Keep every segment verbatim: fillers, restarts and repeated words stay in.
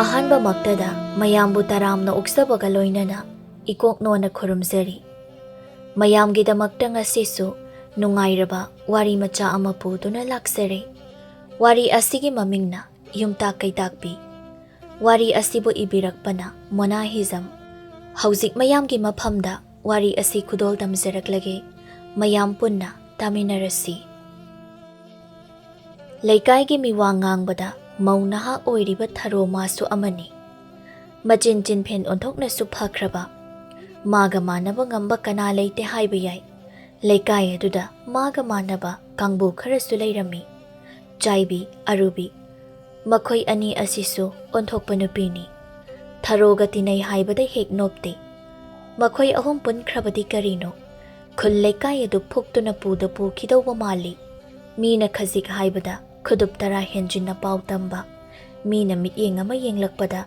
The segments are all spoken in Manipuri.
ꯑꯍꯥꯟꯕꯃꯛꯇꯗ ꯃꯌꯥꯝꯕꯨ ꯇꯔꯥꯝꯅ ꯑꯣꯛꯆꯕꯒ ꯂꯣꯏꯅꯅ ꯏꯀꯣꯛ ꯅꯣꯟꯅ ꯈꯨꯔꯨꯝꯖꯔꯤ꯫ ꯃꯌꯥꯝꯒꯤꯗꯃꯛꯇ ꯉꯁꯤꯁꯨ ꯅꯨꯡꯉꯥꯏꯔꯕ ꯋꯥꯔꯤ ꯃꯆꯥ ꯑꯃ ꯄꯨꯗꯨꯅ ꯂꯥꯛꯆꯔꯦ꯫ ꯋꯥꯔꯤ ꯑꯁꯤꯒꯤ ꯃꯃꯤꯡꯅ ꯌꯨꯝꯇꯥꯛ ꯀꯩꯇꯥꯛꯄꯤ꯫ ꯋꯥꯔꯤ ꯑꯁꯤꯕꯨ ꯏꯕꯤꯔꯛꯄꯅ ꯃꯣꯅꯥ ꯍꯤꯖꯝ꯫ ꯍꯧꯖꯤꯛ ꯃꯌꯥꯝꯒꯤ ꯃꯐꯝꯗ ꯋꯥꯔꯤ ꯑꯁꯤ ꯈꯨꯗꯣꯜ ꯇꯝꯖꯔꯛꯂꯒꯦ꯫ ꯃꯌꯥꯝ ꯄꯨꯟꯅ ꯇꯥꯃꯤꯟꯅꯔꯁꯤ꯫ ꯂꯩꯀꯥꯏꯒꯤ ꯃꯤꯋꯥ ꯉꯥꯡꯕꯗ ꯃꯧ ꯅꯍꯥ ꯑꯣꯏꯔꯤꯕ ꯊꯔꯣ ꯃꯥꯁꯨ ꯑꯃꯅꯤ꯫ ꯃꯆꯤꯟ ꯆꯤꯟꯐꯦꯟ ꯑꯣꯟꯊꯣꯛꯅꯁꯨ ꯐꯈ꯭ꯔꯕ, ꯃꯥꯒ ꯃꯥꯟꯅꯕ ꯉꯝꯕ ꯀꯅꯥ ꯂꯩꯇꯦ ꯍꯥꯏꯕ ꯌꯥꯏ꯫ ꯂꯩꯀꯥꯏ ꯑꯗꯨꯗ ꯃꯥꯒ ꯃꯥꯟꯅꯕ ꯀꯥꯡꯕꯨ ꯈꯔꯁꯨ ꯂꯩꯔꯝꯃꯤ꯫ ꯆꯥꯏꯕꯤ, ꯑꯔꯨꯕꯤ, ꯃꯈꯣꯏ ꯑꯅꯤ ꯑꯁꯤꯁꯨ ꯑꯣꯟꯊꯣꯛꯄ ꯅꯨꯄꯤꯅꯤ꯫ ꯊꯔꯣꯒ ꯇꯤꯟꯅꯩ ꯍꯥꯏꯕꯗ ꯍꯦꯛ ꯅꯣꯞꯇꯦ꯫ ꯃꯈꯣꯏ ꯑꯍꯨꯝ ꯄꯨꯟꯈ꯭ꯔꯕꯗꯤ ꯀꯔꯤꯅꯣ? ꯈꯨꯜ ꯂꯩꯀꯥꯏ ꯑꯗꯨ ꯐꯨꯛꯇꯨꯅ ꯄꯨꯗ ꯄꯨꯈꯤꯗꯧꯕ ꯃꯥꯜꯂꯤ꯫ ꯃꯤꯅ ꯈꯖꯤꯛ ꯍꯥꯏꯕꯗ ꯈꯨꯗꯨꯞ ꯇꯔꯥ ꯍꯦꯟꯖꯤꯟꯅ ꯄꯥꯎ ꯇꯝꯕ, ꯃꯤꯅ ꯃꯤꯠꯌꯦꯡ ꯑꯃ ꯌꯦꯡꯂꯛꯄꯗ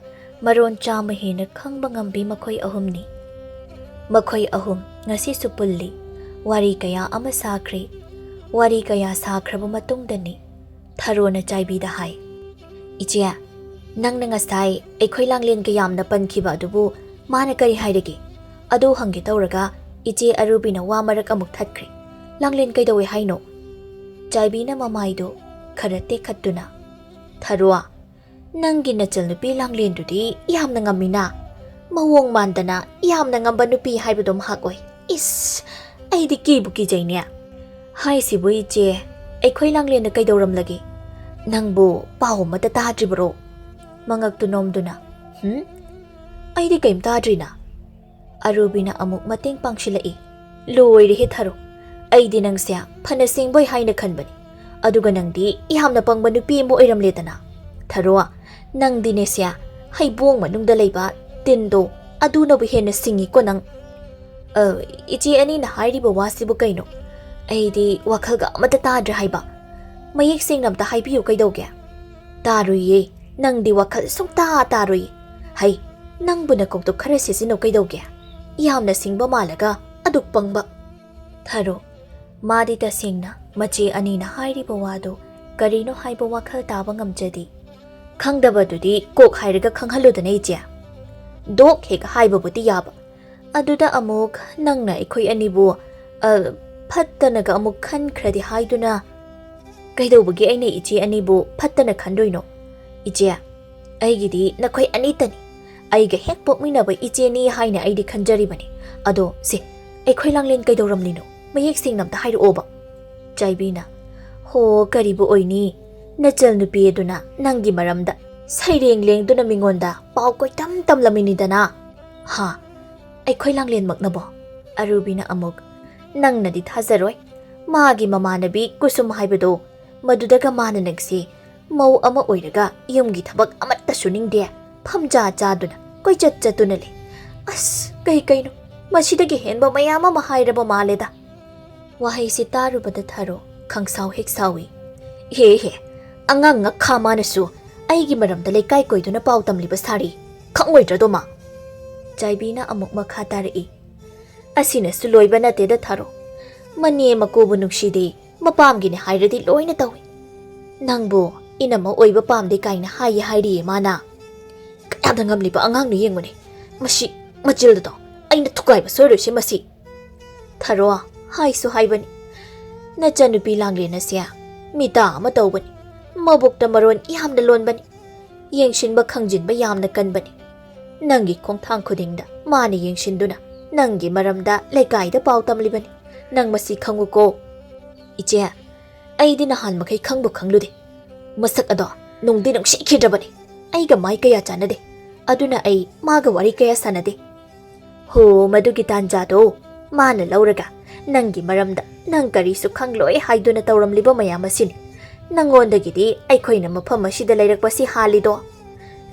ꯃꯔꯣꯟ ꯆꯥꯝꯃ ꯍꯦꯟꯅ ꯈꯪꯕ ꯉꯝꯕꯤ ꯃꯈꯣꯏ ꯑꯍꯨꯝꯅꯤ꯫ ꯃꯈꯣꯏ ꯑꯍꯨꯝ ꯉꯁꯤꯁꯨ ꯄꯨꯜꯂꯤ꯫ ꯋꯥꯔꯤ ꯀꯌꯥ ꯑꯃ ꯁꯥꯈ꯭ꯔꯦ꯫ ꯋꯥꯔꯤ ꯀꯌꯥ ꯁꯥꯈ꯭ꯔꯕ ꯃꯇꯨꯡꯗꯅꯤ ꯊꯔꯣꯅ ꯆꯥꯏꯕꯤꯗ ꯍꯥꯏ, "ꯏꯆꯦ, ꯅꯪꯅ ꯉꯁꯥꯏ ꯑꯩꯈꯣꯏ ꯂꯥꯡꯂꯦꯟꯒ ꯌꯥꯝꯅ ꯄꯟꯈꯤꯕ ꯑꯗꯨꯕꯨ ꯃꯥꯅ ꯀꯔꯤ ꯍꯥꯏꯔꯒꯦ? ꯑꯗꯨ ꯍꯪꯒꯦ ꯇꯧꯔꯒ ꯏꯆꯦ ꯑꯔꯨꯕꯤꯅ ꯋꯥ ꯃꯔꯛ ꯑꯃꯨꯛ ꯊꯠꯈ꯭ꯔꯦ꯫ ꯂꯥꯡꯂꯦꯟ ꯀꯩꯗꯧꯋꯦ ꯍꯥꯏꯅꯣ?" ꯆꯥꯏꯕꯤꯅ ꯃꯃꯥꯏꯗꯨ ꯈꯔ ꯇꯦꯛꯈꯠꯇꯨꯅ, "ꯊꯔꯣ, ꯅꯪꯒꯤ ꯅꯆꯜꯅꯨꯄꯤ ꯂꯥꯡꯂꯦꯟꯗꯨꯗꯤ ꯌꯥꯝꯅ ꯉꯝꯃꯤꯅ꯫ ꯃꯑꯣꯡ ꯃꯥꯟꯗꯅ ꯌꯥꯝꯅ ꯉꯝꯕ ꯅꯨꯄꯤ ꯍꯥꯏꯕꯗꯣ ꯃꯍꯥꯛ ꯑꯣꯏ꯫ ꯏꯁ, ꯑꯩꯗꯤ ꯀꯤꯕꯨ ꯀꯤꯖꯩꯅꯦ꯫ ꯍꯥꯏꯁꯤꯕꯨ ꯏꯆꯦ, ꯑꯩꯈꯣꯏ ꯂꯥꯡꯂꯦꯟꯗ ꯀꯩꯗꯧꯔꯝꯂꯒꯦ? ꯅꯪꯕꯨ ꯄꯥꯎ ꯑꯃꯠꯇ ꯇꯥꯗ꯭ꯔꯤꯕꯔꯣ?" ꯃꯉꯛꯇꯨ ꯅꯣꯝꯗꯨꯅ, "ꯍꯨꯝ? ꯑꯩꯗꯤ ꯀꯩꯝ ꯇꯥꯗ꯭ꯔꯤꯅ?" ꯑꯔꯨꯕꯤꯅ ꯑꯃꯨꯛ ꯃꯇꯦꯡ ꯄꯥꯡꯁꯤꯜꯂꯛꯏ꯫ "ꯂꯣꯏꯔꯦꯍꯦ ꯊꯔꯣ, ꯑꯩꯗꯤ ꯅꯪꯁꯦ ꯐꯅ ꯁꯦꯡꯕꯣꯏ ꯍꯥꯏꯅ ꯈꯟꯕꯅꯤ, ꯑꯗꯨꯒ ꯅꯪꯗꯤ ꯌꯥꯝꯅ ꯄꯪꯕ ꯅꯨꯄꯤ ꯑꯃ ꯑꯣꯏꯔꯝꯂꯦꯗꯅ꯫ ꯊꯔꯣ, ꯅꯪꯗꯤꯅꯦꯁꯦ, ꯍꯩꯕꯣꯡ ꯃꯅꯨꯡꯗ ꯂꯩꯕ ꯇꯤꯟꯗꯣ ꯑꯗꯨꯅꯕꯨ ꯍꯦꯟꯅ ꯁꯤꯡꯉꯤꯀꯣ ꯅꯪ꯫ ꯑ, ꯏꯆꯦ ꯑꯅꯤꯅ ꯍꯥꯏꯔꯤꯕ ꯋꯥꯁꯤꯕꯨ ꯀꯩꯅꯣ? ꯑꯩꯗꯤ ꯋꯥꯈꯜꯒ ꯑꯃꯠꯇ ꯇꯥꯗ꯭ꯔꯦ ꯍꯥꯏꯕ꯫ ꯃꯌꯦꯛ ꯁꯦꯡꯅ ꯑꯝꯇ ꯍꯥꯏꯕꯤꯌꯨ ꯀꯩꯗꯧꯒꯦ?" "ꯇꯥꯔꯣꯏꯌꯦ, ꯅꯪꯗꯤ ꯋꯥꯈꯜ ꯁꯨꯡꯇꯥ ꯇꯥꯔꯣꯏꯌꯦ꯫ ꯍꯩ, ꯅꯪꯕꯨ ꯅꯀꯣꯛꯇꯣ ꯈꯔ ꯁꯤꯖꯤꯟꯅꯧ ꯀꯩꯗꯧꯒꯦ? ꯌꯥꯝꯅ ꯁꯤꯡꯕ ꯃꯥꯜꯂꯒ ꯑꯗꯨꯛ ꯄꯪꯕ꯫" ꯊꯔꯣ, ꯃꯥꯗꯤ ꯇꯁꯦꯡꯅ ꯃꯆꯦ ꯑꯅꯤꯅ ꯍꯥꯏꯔꯤꯕ ꯋꯥꯗꯨ ꯀꯔꯤꯅꯣ ꯍꯥꯏꯕ ꯋꯥꯈꯜ ꯇꯥꯕ ꯉꯝꯖꯗꯦ꯫ "ꯈꯪꯗꯕꯗꯨꯗꯤ ꯀꯣꯛ ꯍꯥꯏꯔꯒ ꯈꯪꯍꯜꯂꯨꯗꯅ, ꯏꯆꯦ꯫ ꯗꯣꯛ ꯍꯦꯛ ꯍꯥꯏꯕꯕꯨꯗꯤ ꯌꯥꯕ, ꯑꯗꯨꯗ ꯑꯃꯨꯛ ꯅꯪꯅ ꯑꯩꯈꯣꯏ ꯑꯅꯤꯕꯨ, ꯑ, ꯐꯠꯇꯅꯒ ꯑꯃꯨꯛ ꯈꯟꯈ꯭ꯔꯗꯤ ꯍꯥꯏꯗꯨꯅ꯫" "ꯀꯩꯗꯧꯕꯒꯤ ꯑꯩꯅ ꯏꯆꯦ ꯑꯅꯤꯕꯨ ꯐꯠꯇꯅ ꯈꯟꯗꯣꯏꯅꯣ? ꯏꯆꯦ, ꯑꯩꯒꯤꯗꯤ ꯅꯈꯣꯏ ꯑꯅꯤꯇꯅꯤ꯫ ꯑꯩꯒ ꯍꯦꯛ ꯄꯣꯛꯃꯤꯟꯅꯕ ꯏꯆꯦꯅꯤ ꯍꯥꯏꯅ ꯑꯩꯗꯤ ꯈꯟꯖꯔꯤꯕꯅꯤ꯫ ꯑꯗꯣ ꯁꯦ, ꯑꯩꯈꯣꯏ ꯂꯥꯡꯂꯦꯟ ꯀꯩꯗꯧꯔꯝꯂꯤꯅꯣ? ꯃꯌꯦꯛ ꯁꯦꯡꯅ ꯑꯝꯇ ꯍꯥꯏꯔꯛꯑꯣꯕ꯫" ꯆꯥꯏꯕꯤꯅ, "ꯍꯣ, ꯀꯔꯤꯕꯨ ꯑꯣꯏꯅꯤ? ꯅꯆꯜꯅꯨꯄꯤ ꯑꯗꯨꯅ ꯅꯪꯒꯤ ꯃꯔꯝꯗ ꯁꯩꯔꯦꯡ ꯂꯦꯡꯗꯨꯅ ꯃꯤꯉꯣꯟꯗ ꯄꯥꯎ ꯀꯣꯏꯇꯝ ꯇꯝꯂꯝꯃꯤꯅꯤꯗꯅ꯫" "ꯍꯥ? ꯑꯩꯈꯣꯏ ꯂꯥꯡꯂꯦꯟꯃꯛꯅꯕꯣ?" ꯑꯔꯨꯕꯤꯅ ꯑꯃꯨꯛ, "ꯅꯪꯅꯗꯤ ꯊꯥꯖꯔꯣꯏ꯫ ꯃꯥꯒꯤ ꯃꯃꯥꯟꯅꯕꯤ ꯀꯨꯁꯨꯝ ꯍꯥꯏꯕꯗꯣ, ꯃꯗꯨꯗꯒ ꯃꯥꯅ ꯅꯪꯁꯤ ꯃꯧ ꯑꯃ ꯑꯣꯏꯔꯒ ꯌꯨꯝꯒꯤ ꯊꯕꯛ ꯑꯃꯠꯇ ꯁꯨꯅꯤꯡꯗꯦ, ꯐꯝꯖꯥ ꯆꯥꯗꯨꯅ ꯀꯣꯏꯆꯠ ꯆꯠꯇꯨꯅ ꯂꯩ꯫ ꯑꯁ, ꯀꯩ ꯀꯩꯅꯣ, ꯃꯁꯤꯗꯒꯤ ꯍꯦꯟꯕ ꯃꯌꯥꯝ ꯑꯃ ꯍꯥꯏꯔꯕ ꯃꯥꯜꯂꯦꯗ꯫" ꯋꯥꯍꯩꯁꯤ ꯇꯥꯔꯨꯕꯗ ꯊꯥꯔꯣ ꯈꯪꯁꯥꯎ ꯍꯦꯛ ꯁꯥꯎꯏ꯫ "ꯍꯦ ꯍꯦ, ꯑꯉꯥꯡ ꯉꯛꯈꯥ ꯃꯥꯅꯁꯨ ꯑꯩꯒꯤ ꯃꯔꯝꯗ ꯂꯩꯀꯥꯏ ꯀꯣꯏꯗꯨꯅ ꯄꯥꯎ ꯇꯝꯂꯤꯕ ꯁꯥꯔꯤ, ꯈꯪꯉꯣꯏꯗ꯭ꯔꯗꯣ ꯃꯥ?" ꯆꯥꯏꯕꯤꯅ ꯑꯃꯨꯛ ꯃꯈꯥ ꯇꯥꯔꯛꯏ꯫ "ꯑꯁꯤꯅꯁꯨ ꯂꯣꯏꯕ ꯅꯠꯇꯦꯗ ꯊꯥꯔꯣ꯫ ꯃꯅꯦ ꯃꯀꯨꯕꯨ ꯅꯨꯡꯁꯤꯗꯦ, ꯃꯄꯥꯝꯒꯤꯅꯦ ꯍꯥꯏꯔꯗꯤ ꯂꯣꯏꯅ ꯇꯧꯏ꯫ ꯅꯪꯕꯨ ꯏꯅꯝꯃ ꯑꯣꯏꯕ ꯄꯥꯝꯗꯦ ꯀꯥꯏꯅ ꯍꯥꯏꯌꯦ ꯍꯥꯏꯔꯤꯌꯦ ꯃꯥꯅ꯫ ꯀꯌꯥꯗ ꯉꯝꯂꯤꯕ ꯑꯉꯥꯡꯅꯣ ꯌꯦꯡꯉꯨꯅꯦ꯫ ꯃꯁꯤ ꯃꯆꯤꯜꯗꯗꯣ ꯑꯩꯅ ꯊꯨꯒꯥꯏꯕ ꯁꯣꯏꯔꯣꯏꯁꯦ ꯃꯁꯤ꯫" "ꯊꯥꯔꯣ, ꯍꯥꯏꯁꯨ ꯍꯥꯏꯕꯅꯤ, ꯅꯆꯟꯅꯨꯄꯤ ꯂꯥꯡꯂꯦꯟ ꯑꯁꯦ ꯃꯤꯇꯥ ꯑꯃ ꯇꯧꯕꯅꯤ꯫ ꯃꯕꯨꯛꯇ ꯃꯔꯣꯟ ꯌꯥꯝꯅ ꯂꯣꯟꯕꯅꯤ꯫ ꯌꯦꯡꯁꯤꯟꯕ ꯈꯪꯖꯤꯟꯕ ꯌꯥꯝꯅ ꯀꯟꯕꯅꯤ꯫ ꯅꯪꯒꯤ ꯈꯣꯡꯊꯥꯡ ꯈꯨꯗꯤꯡꯗ ꯃꯥꯅ ꯌꯦꯡꯁꯤꯟꯗꯨꯅ ꯅꯪꯒꯤ ꯃꯔꯝꯗ ꯂꯩꯀꯥꯏꯗ ꯄꯥꯎ ꯇꯝꯂꯤꯕꯅꯤ꯫ ꯅꯪ ꯃꯁꯤ ꯈꯪꯉꯨꯀꯣ꯫" "ꯏꯆꯦ, ꯑꯩꯗꯤ ꯅꯍꯥꯟ ꯃꯈꯩ ꯈꯪꯕꯨ ꯈꯪꯂꯨꯗꯦ꯫ ꯃꯁꯛ ꯑꯗꯣ ꯅꯨꯡꯗꯤ ꯅꯨꯡꯁꯤꯈꯤꯗ꯭ꯔꯕꯅꯤ꯫ ꯑꯩꯒ ꯃꯥꯏ ꯀꯌꯥ ꯆꯥꯟꯅꯗꯦ, ꯑꯗꯨꯅ ꯑꯩ ꯃꯥꯒ ꯋꯥꯔꯤ ꯀꯌꯥ ꯁꯥꯟꯅꯗꯦ꯫" "ꯍꯣ, ꯃꯗꯨꯒꯤ ꯇꯥꯟꯖꯥꯗꯣ ꯃꯥꯅ ꯂꯧꯔꯒ ꯅꯪꯒꯤ ꯃꯔꯝꯗ ꯅꯪ ꯀꯔꯤꯁꯨ ꯈꯪꯂꯣꯏ ꯍꯥꯏꯗꯨꯅ ꯇꯧꯔꯝꯂꯤꯕ ꯃꯌꯥꯝ ꯑꯁꯤꯅꯤ꯫ ꯅꯪꯉꯣꯟꯗꯒꯤꯗꯤ ꯑꯩꯈꯣꯏꯅ ꯃꯐꯝ ꯑꯁꯤꯗ ꯂꯩꯔꯛꯄꯁꯤ ꯍꯥꯜꯂꯤꯗꯣ꯫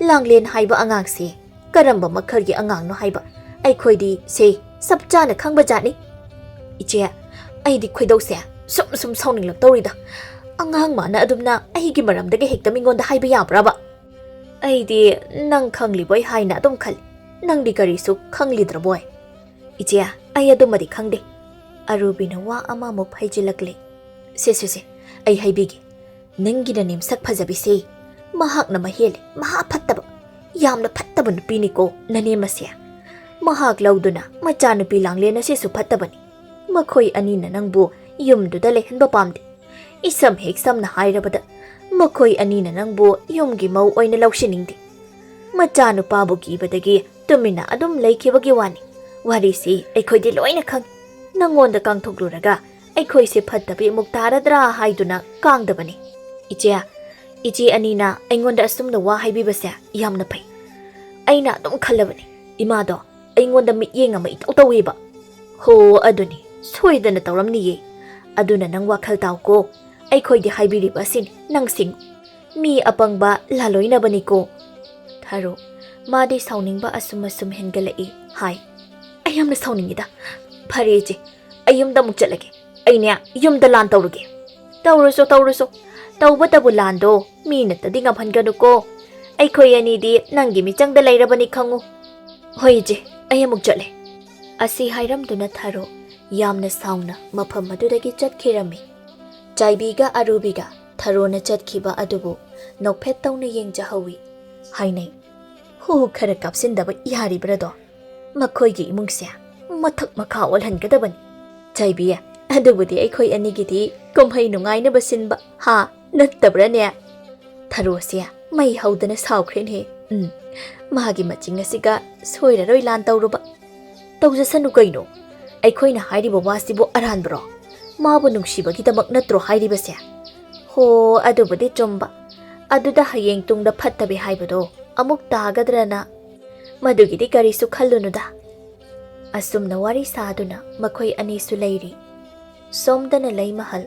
ꯂꯥꯡꯂꯦꯟ ꯍꯥꯏꯕ ꯑꯉꯥꯡꯁꯤ ꯀꯔꯝꯕ ꯃꯈꯜꯒꯤ ꯑꯉꯥꯡꯅꯣ ꯍꯥꯏꯕ ꯑꯩꯈꯣꯏꯗꯤ ꯁꯦ ꯆꯞ ꯆꯥꯅ ꯈꯪꯕ ꯖꯥꯠꯅꯤ꯫" "ꯏꯆꯦ, ꯑꯩꯗꯤ ꯈꯣꯏꯗꯧꯁꯦ ꯁꯨꯝ ꯁꯨꯝ ꯁꯥꯎꯅꯤꯡꯂꯛꯇꯧꯔꯤꯗ꯫ ꯑꯉꯥꯡ ꯃꯥꯅ ꯑꯗꯨꯝꯅ ꯑꯩꯒꯤ ꯃꯔꯝꯗꯒ ꯍꯦꯛꯇ ꯃꯤꯉꯣꯟꯗ ꯍꯥꯏꯕ ꯌꯥꯕ꯭ꯔꯕ? ꯑꯩꯗꯤ ꯅꯪ ꯈꯪꯂꯤꯕꯣꯏ ꯍꯥꯏꯅ ꯑꯗꯨꯝ ꯈꯜꯂꯤ꯫ ꯅꯪꯗꯤ ꯀꯔꯤꯁꯨ ꯈꯪꯂꯤꯗ꯭ꯔꯕꯣꯏ?" "ꯏꯆꯦ, ꯑꯩ ꯑꯗꯨꯃꯗꯤ ꯈꯪꯗꯦ꯫" ꯑꯔꯨꯕꯤꯅ ꯋꯥ ꯑꯃꯃꯨꯛ ꯐꯩꯖꯤꯜꯂꯛꯂꯦ꯫ "ꯁꯦ, ꯁꯦ, ꯁꯦ, ꯑꯩ ꯍꯥꯏꯕꯤꯒꯦ꯫ ꯅꯪꯒꯤ ꯅꯅꯦꯝ ꯁꯛ ꯐꯖꯕꯤꯁꯦ "ꯃꯍꯥꯛꯅ ꯃꯍꯦꯜꯂꯤ, ꯃꯍꯥ ꯐꯠꯇꯕ꯫ ꯌꯥꯝꯅ ꯐꯠꯇꯕ ꯅꯨꯄꯤꯅꯤꯀꯣ ꯅꯅꯦ ꯃꯁꯦ꯫ ꯃꯍꯥꯛ ꯂꯧꯗꯨꯅ ꯃꯆꯥꯅꯨꯄꯤ ꯂꯥꯡꯂꯦꯟ ꯑꯁꯤꯁꯨ ꯐꯠꯇꯕꯅꯤ꯫ ꯃꯈꯣꯏ ꯑꯅꯤꯅ ꯅꯪꯕꯨ ꯌꯨꯝꯗꯨꯗ ꯂꯩꯍꯟꯕ ꯄꯥꯝꯗꯦ꯫ ꯏꯁꯝ ꯍꯦꯛ ꯁꯝꯅ ꯍꯥꯏꯔꯕꯗ, ꯃꯈꯣꯏ ꯑꯅꯤꯅ ꯅꯪꯕꯨ ꯌꯨꯝꯒꯤ ꯃꯧ ꯑꯣꯏꯅ ꯂꯧꯁꯤꯟꯅꯤꯡꯗꯦ꯫ ꯃꯆꯥꯅꯨꯄꯥꯕꯨ ꯀꯤꯕꯗꯒꯤ ꯇꯨꯃꯤꯟꯅ ꯑꯗꯨꯝ ꯂꯩꯈꯤꯕꯒꯤ ꯋꯥꯅꯤ꯫ ꯋꯥꯔꯤꯁꯤ ꯑꯩꯈꯣꯏꯗꯤ ꯂꯣꯏꯅ ꯈꯪꯏ꯫ ꯅꯪꯉꯣꯟꯗ ꯀꯥꯡꯊꯣꯛꯂꯨꯔꯒ ꯑꯩꯈꯣꯏꯁꯦ ꯐꯠꯇꯕ ꯏꯃꯨꯛ ꯇꯥꯔꯗ꯭ꯔꯥ ꯍꯥꯏꯗꯨꯅ ꯀꯥꯡꯗꯕꯅꯤ꯫ ꯏꯆꯦ, ꯏꯆꯦ ꯑꯅꯤꯅ ꯑꯩꯉꯣꯟꯗ ꯑꯁꯨꯝꯅ ꯋꯥ ꯍꯥꯏꯕꯤꯕꯁꯦ ꯌꯥꯝꯅ ꯐꯩ꯫ ꯑꯩꯅ ꯑꯗꯨꯝ ꯈꯜꯂꯕꯅꯤ, ꯏꯃꯥꯗꯣ ꯑꯩꯉꯣꯟꯗ ꯃꯤꯠꯌꯦꯡ ꯑꯃ ꯏꯇꯧ ꯇꯧꯏꯕ꯫ ꯍꯣ, ꯑꯗꯨꯅꯤ, ꯁꯣꯏꯗꯅ ꯇꯧꯔꯝꯅꯤꯌꯦ꯫ ꯑꯗꯨꯅ ꯅꯪ ꯋꯥꯈꯜ ꯇꯥꯎꯀꯣ꯫ ꯑꯩꯈꯣꯏꯗꯤ ꯍꯥꯏꯕꯤꯔꯤꯕ ꯑꯁꯤꯅꯤ, ꯅꯪ ꯁꯤꯡ꯫ ꯃꯤ ꯑꯄꯪꯕ ꯂꯥꯂꯣꯏꯅꯕꯅꯤꯀꯣ꯫ ꯊꯔꯣ, ꯃꯥꯗꯤ ꯁꯥꯎꯅꯤꯡꯕ ꯑꯁꯨꯝ ꯑꯁꯨꯝ ꯍꯦꯟꯒꯠꯂꯛꯏ ꯍꯥꯏ꯫ "ꯑꯩ ꯌꯥꯝꯅ ꯁꯥꯎꯅꯤꯡꯉꯤꯗ꯫ ꯐꯔꯦ ꯏꯆꯦ, ꯑꯩ ꯌꯨꯝꯗ ꯑꯃꯨꯛ ꯆꯠꯂꯒꯦ꯫ ꯑꯩꯅꯦ ꯌꯨꯝꯗ ꯂꯥꯟ ꯇꯧꯔꯨꯒꯦ꯫" "ꯇꯧꯔꯨꯁꯣ, ꯇꯧꯔꯨꯁꯣ꯫ ꯇꯧꯕꯇꯕꯨ ꯂꯥꯟꯗꯣ ꯃꯤꯅꯠꯇꯗꯤ ꯉꯝꯍꯟꯒꯅꯨꯀꯣ꯫ ꯑꯩꯈꯣꯏ ꯑꯅꯤꯗꯤ ꯅꯪꯒꯤ ꯃꯤꯆꯪꯗ ꯂꯩꯔꯕꯅꯤ ꯈꯪꯉꯨ꯫" "ꯍꯣꯏ ꯏꯆꯦ, ꯑꯩ ꯑꯃꯨꯛ ꯆꯠꯂꯦ꯫" ꯑꯁꯤ ꯍꯥꯏꯔꯝꯗꯨꯅ ꯊꯔꯣ ꯌꯥꯝꯅ ꯁꯥꯎꯅ ꯃꯐꯝ ꯑꯗꯨꯗꯒꯤ ꯆꯠꯈꯤꯔꯝꯃꯤ꯫ ꯆꯥꯏꯕꯤꯒ ꯑꯔꯨꯕꯤꯒ ꯊꯔꯣꯅ ꯆꯠꯈꯤꯕ ꯑꯗꯨꯕꯨ ꯅꯣꯛꯐꯦꯠ ꯇꯧꯅ ꯌꯦꯡꯖꯍꯧꯏ꯫ ꯍꯥꯏꯅꯩ, "ꯍꯨ ꯈꯔ ꯀꯥꯞꯁꯤꯟꯗꯕ ꯌꯥꯔꯤꯕ꯭ꯔꯗꯣ? ꯃꯈꯣꯏꯒꯤ ꯏꯃꯨꯡꯁꯦ ꯃꯊꯛ ꯃꯈꯥ ꯑꯣꯜꯍꯟꯒꯗꯕꯅꯤ꯫" "ꯆꯥꯏꯕꯤ, ꯑꯗꯨꯕꯨꯗꯤ ꯑꯩꯈꯣꯏ ꯑꯅꯤꯒꯤꯗꯤ ꯀꯨꯝꯍꯩ ꯅꯨꯡꯉꯥꯏꯅꯕ ꯁꯤꯟꯕ, ꯍꯥ, ꯅꯠꯇꯕ꯭ꯔꯅꯦ?" ꯊꯔꯣꯁꯦ ꯃꯩ ꯍꯧꯗꯅ ꯁꯥꯎꯈ꯭ꯔꯦꯅꯦ꯫ "ꯎꯝ, ꯃꯥꯒꯤ ꯃꯆꯤꯡ ꯑꯁꯤꯒ ꯁꯣꯏꯔꯔꯣꯏ ꯂꯥꯟ ꯇꯧꯔꯨꯕ꯫" "ꯇꯧꯖꯁꯅꯨ ꯀꯩꯅꯣ? ꯑꯩꯈꯣꯏꯅ ꯍꯥꯏꯔꯤꯕ ꯋꯥꯁꯤꯕꯨ ꯑꯔꯥꯟꯕꯔꯣ? ꯃꯥꯕꯨ ꯅꯨꯡꯁꯤꯕꯒꯤꯗꯃꯛ ꯅꯠꯇ꯭ꯔꯣ ꯍꯥꯏꯔꯤꯕꯁꯦ?" "ꯍꯣ, ꯑꯗꯨꯕꯨꯗꯤ ꯆꯨꯝꯕ꯫ ꯑꯗꯨꯗ ꯍꯌꯦꯡ ꯇꯨꯡꯗ ꯐꯠꯇꯕꯤ ꯍꯥꯏꯕꯗꯣ ꯑꯃꯨꯛ ꯇꯥꯒꯗ꯭ꯔꯅ?" "ꯃꯗꯨꯒꯤꯗꯤ ꯀꯔꯤꯁꯨ ꯈꯜꯂꯨꯅꯨꯗ꯫" ꯑꯁꯨꯝꯅ ꯋꯥꯔꯤ ꯁꯥꯗꯨꯅ ꯃꯈꯣꯏ ꯑꯅꯤꯁꯨ ꯂꯩꯔꯤ꯫ ꯁꯣꯝꯗꯅ ꯂꯩꯃꯍꯜ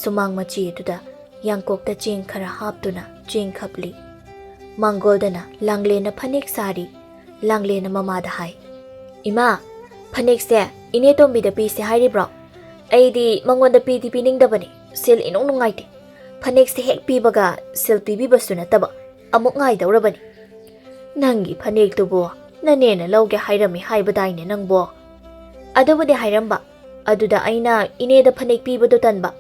ꯁꯨꯃꯥꯡ ꯃꯆꯤ ꯑꯗꯨꯗ ꯌꯥꯡꯀꯣꯛꯇ ꯆꯦꯡ ꯈꯔ ꯍꯥꯞꯇꯨꯅ ꯆꯦꯡ ꯈꯞꯂꯤ꯫ ꯃꯥꯡꯒꯣꯜꯗꯅ ꯂꯥꯡꯂꯦꯟꯅ ꯐꯅꯦꯛ ꯁꯥꯔꯤ꯫ ꯂꯥꯡꯂꯦꯟꯅ ꯃꯃꯥꯗ ꯍꯥꯏ, "ꯏꯃꯥ, ꯐꯅꯦꯛꯁꯦ ꯏꯅꯦ ꯇꯣꯝꯕꯤꯗ ꯄꯤꯁꯦ ꯍꯥꯏꯔꯤꯕ꯭ꯔꯣ? ꯑꯩꯗꯤ ꯃꯉꯣꯟꯗ ꯄꯤꯗꯤ ꯄꯤꯅꯤꯡꯗꯕꯅꯤ, ꯁꯤꯜ ꯏꯅꯨꯡ ꯅꯨꯡꯉꯥꯏꯇꯦ꯫ ꯐꯅꯦꯛꯁꯦ ꯍꯦꯛ ꯄꯤꯕꯒ ꯁꯤꯜ ꯄꯤꯕꯤꯕꯁꯨ ꯅꯠꯇꯕ, ꯑꯃꯨꯛ ꯉꯥꯏꯗꯧꯔꯕꯅꯤ꯫" "ꯅꯪꯒꯤ ꯐꯅꯦꯛꯇꯨꯕꯨ ꯅꯅꯦꯅ ꯂꯧꯒꯦ ꯍꯥꯏꯔꯝꯃꯤ ꯍꯥꯏꯕꯗꯥꯏꯅꯦ ꯅꯪꯕꯣ?" "ꯑꯗꯨꯕꯨꯗꯤ ꯍꯥꯏꯔꯝꯕ, ꯑꯗꯨꯗ ꯑꯩꯅ ꯏꯅꯦꯗ ꯐꯅꯦꯛ ꯄꯤꯕꯗꯣ ꯇꯟꯕ꯫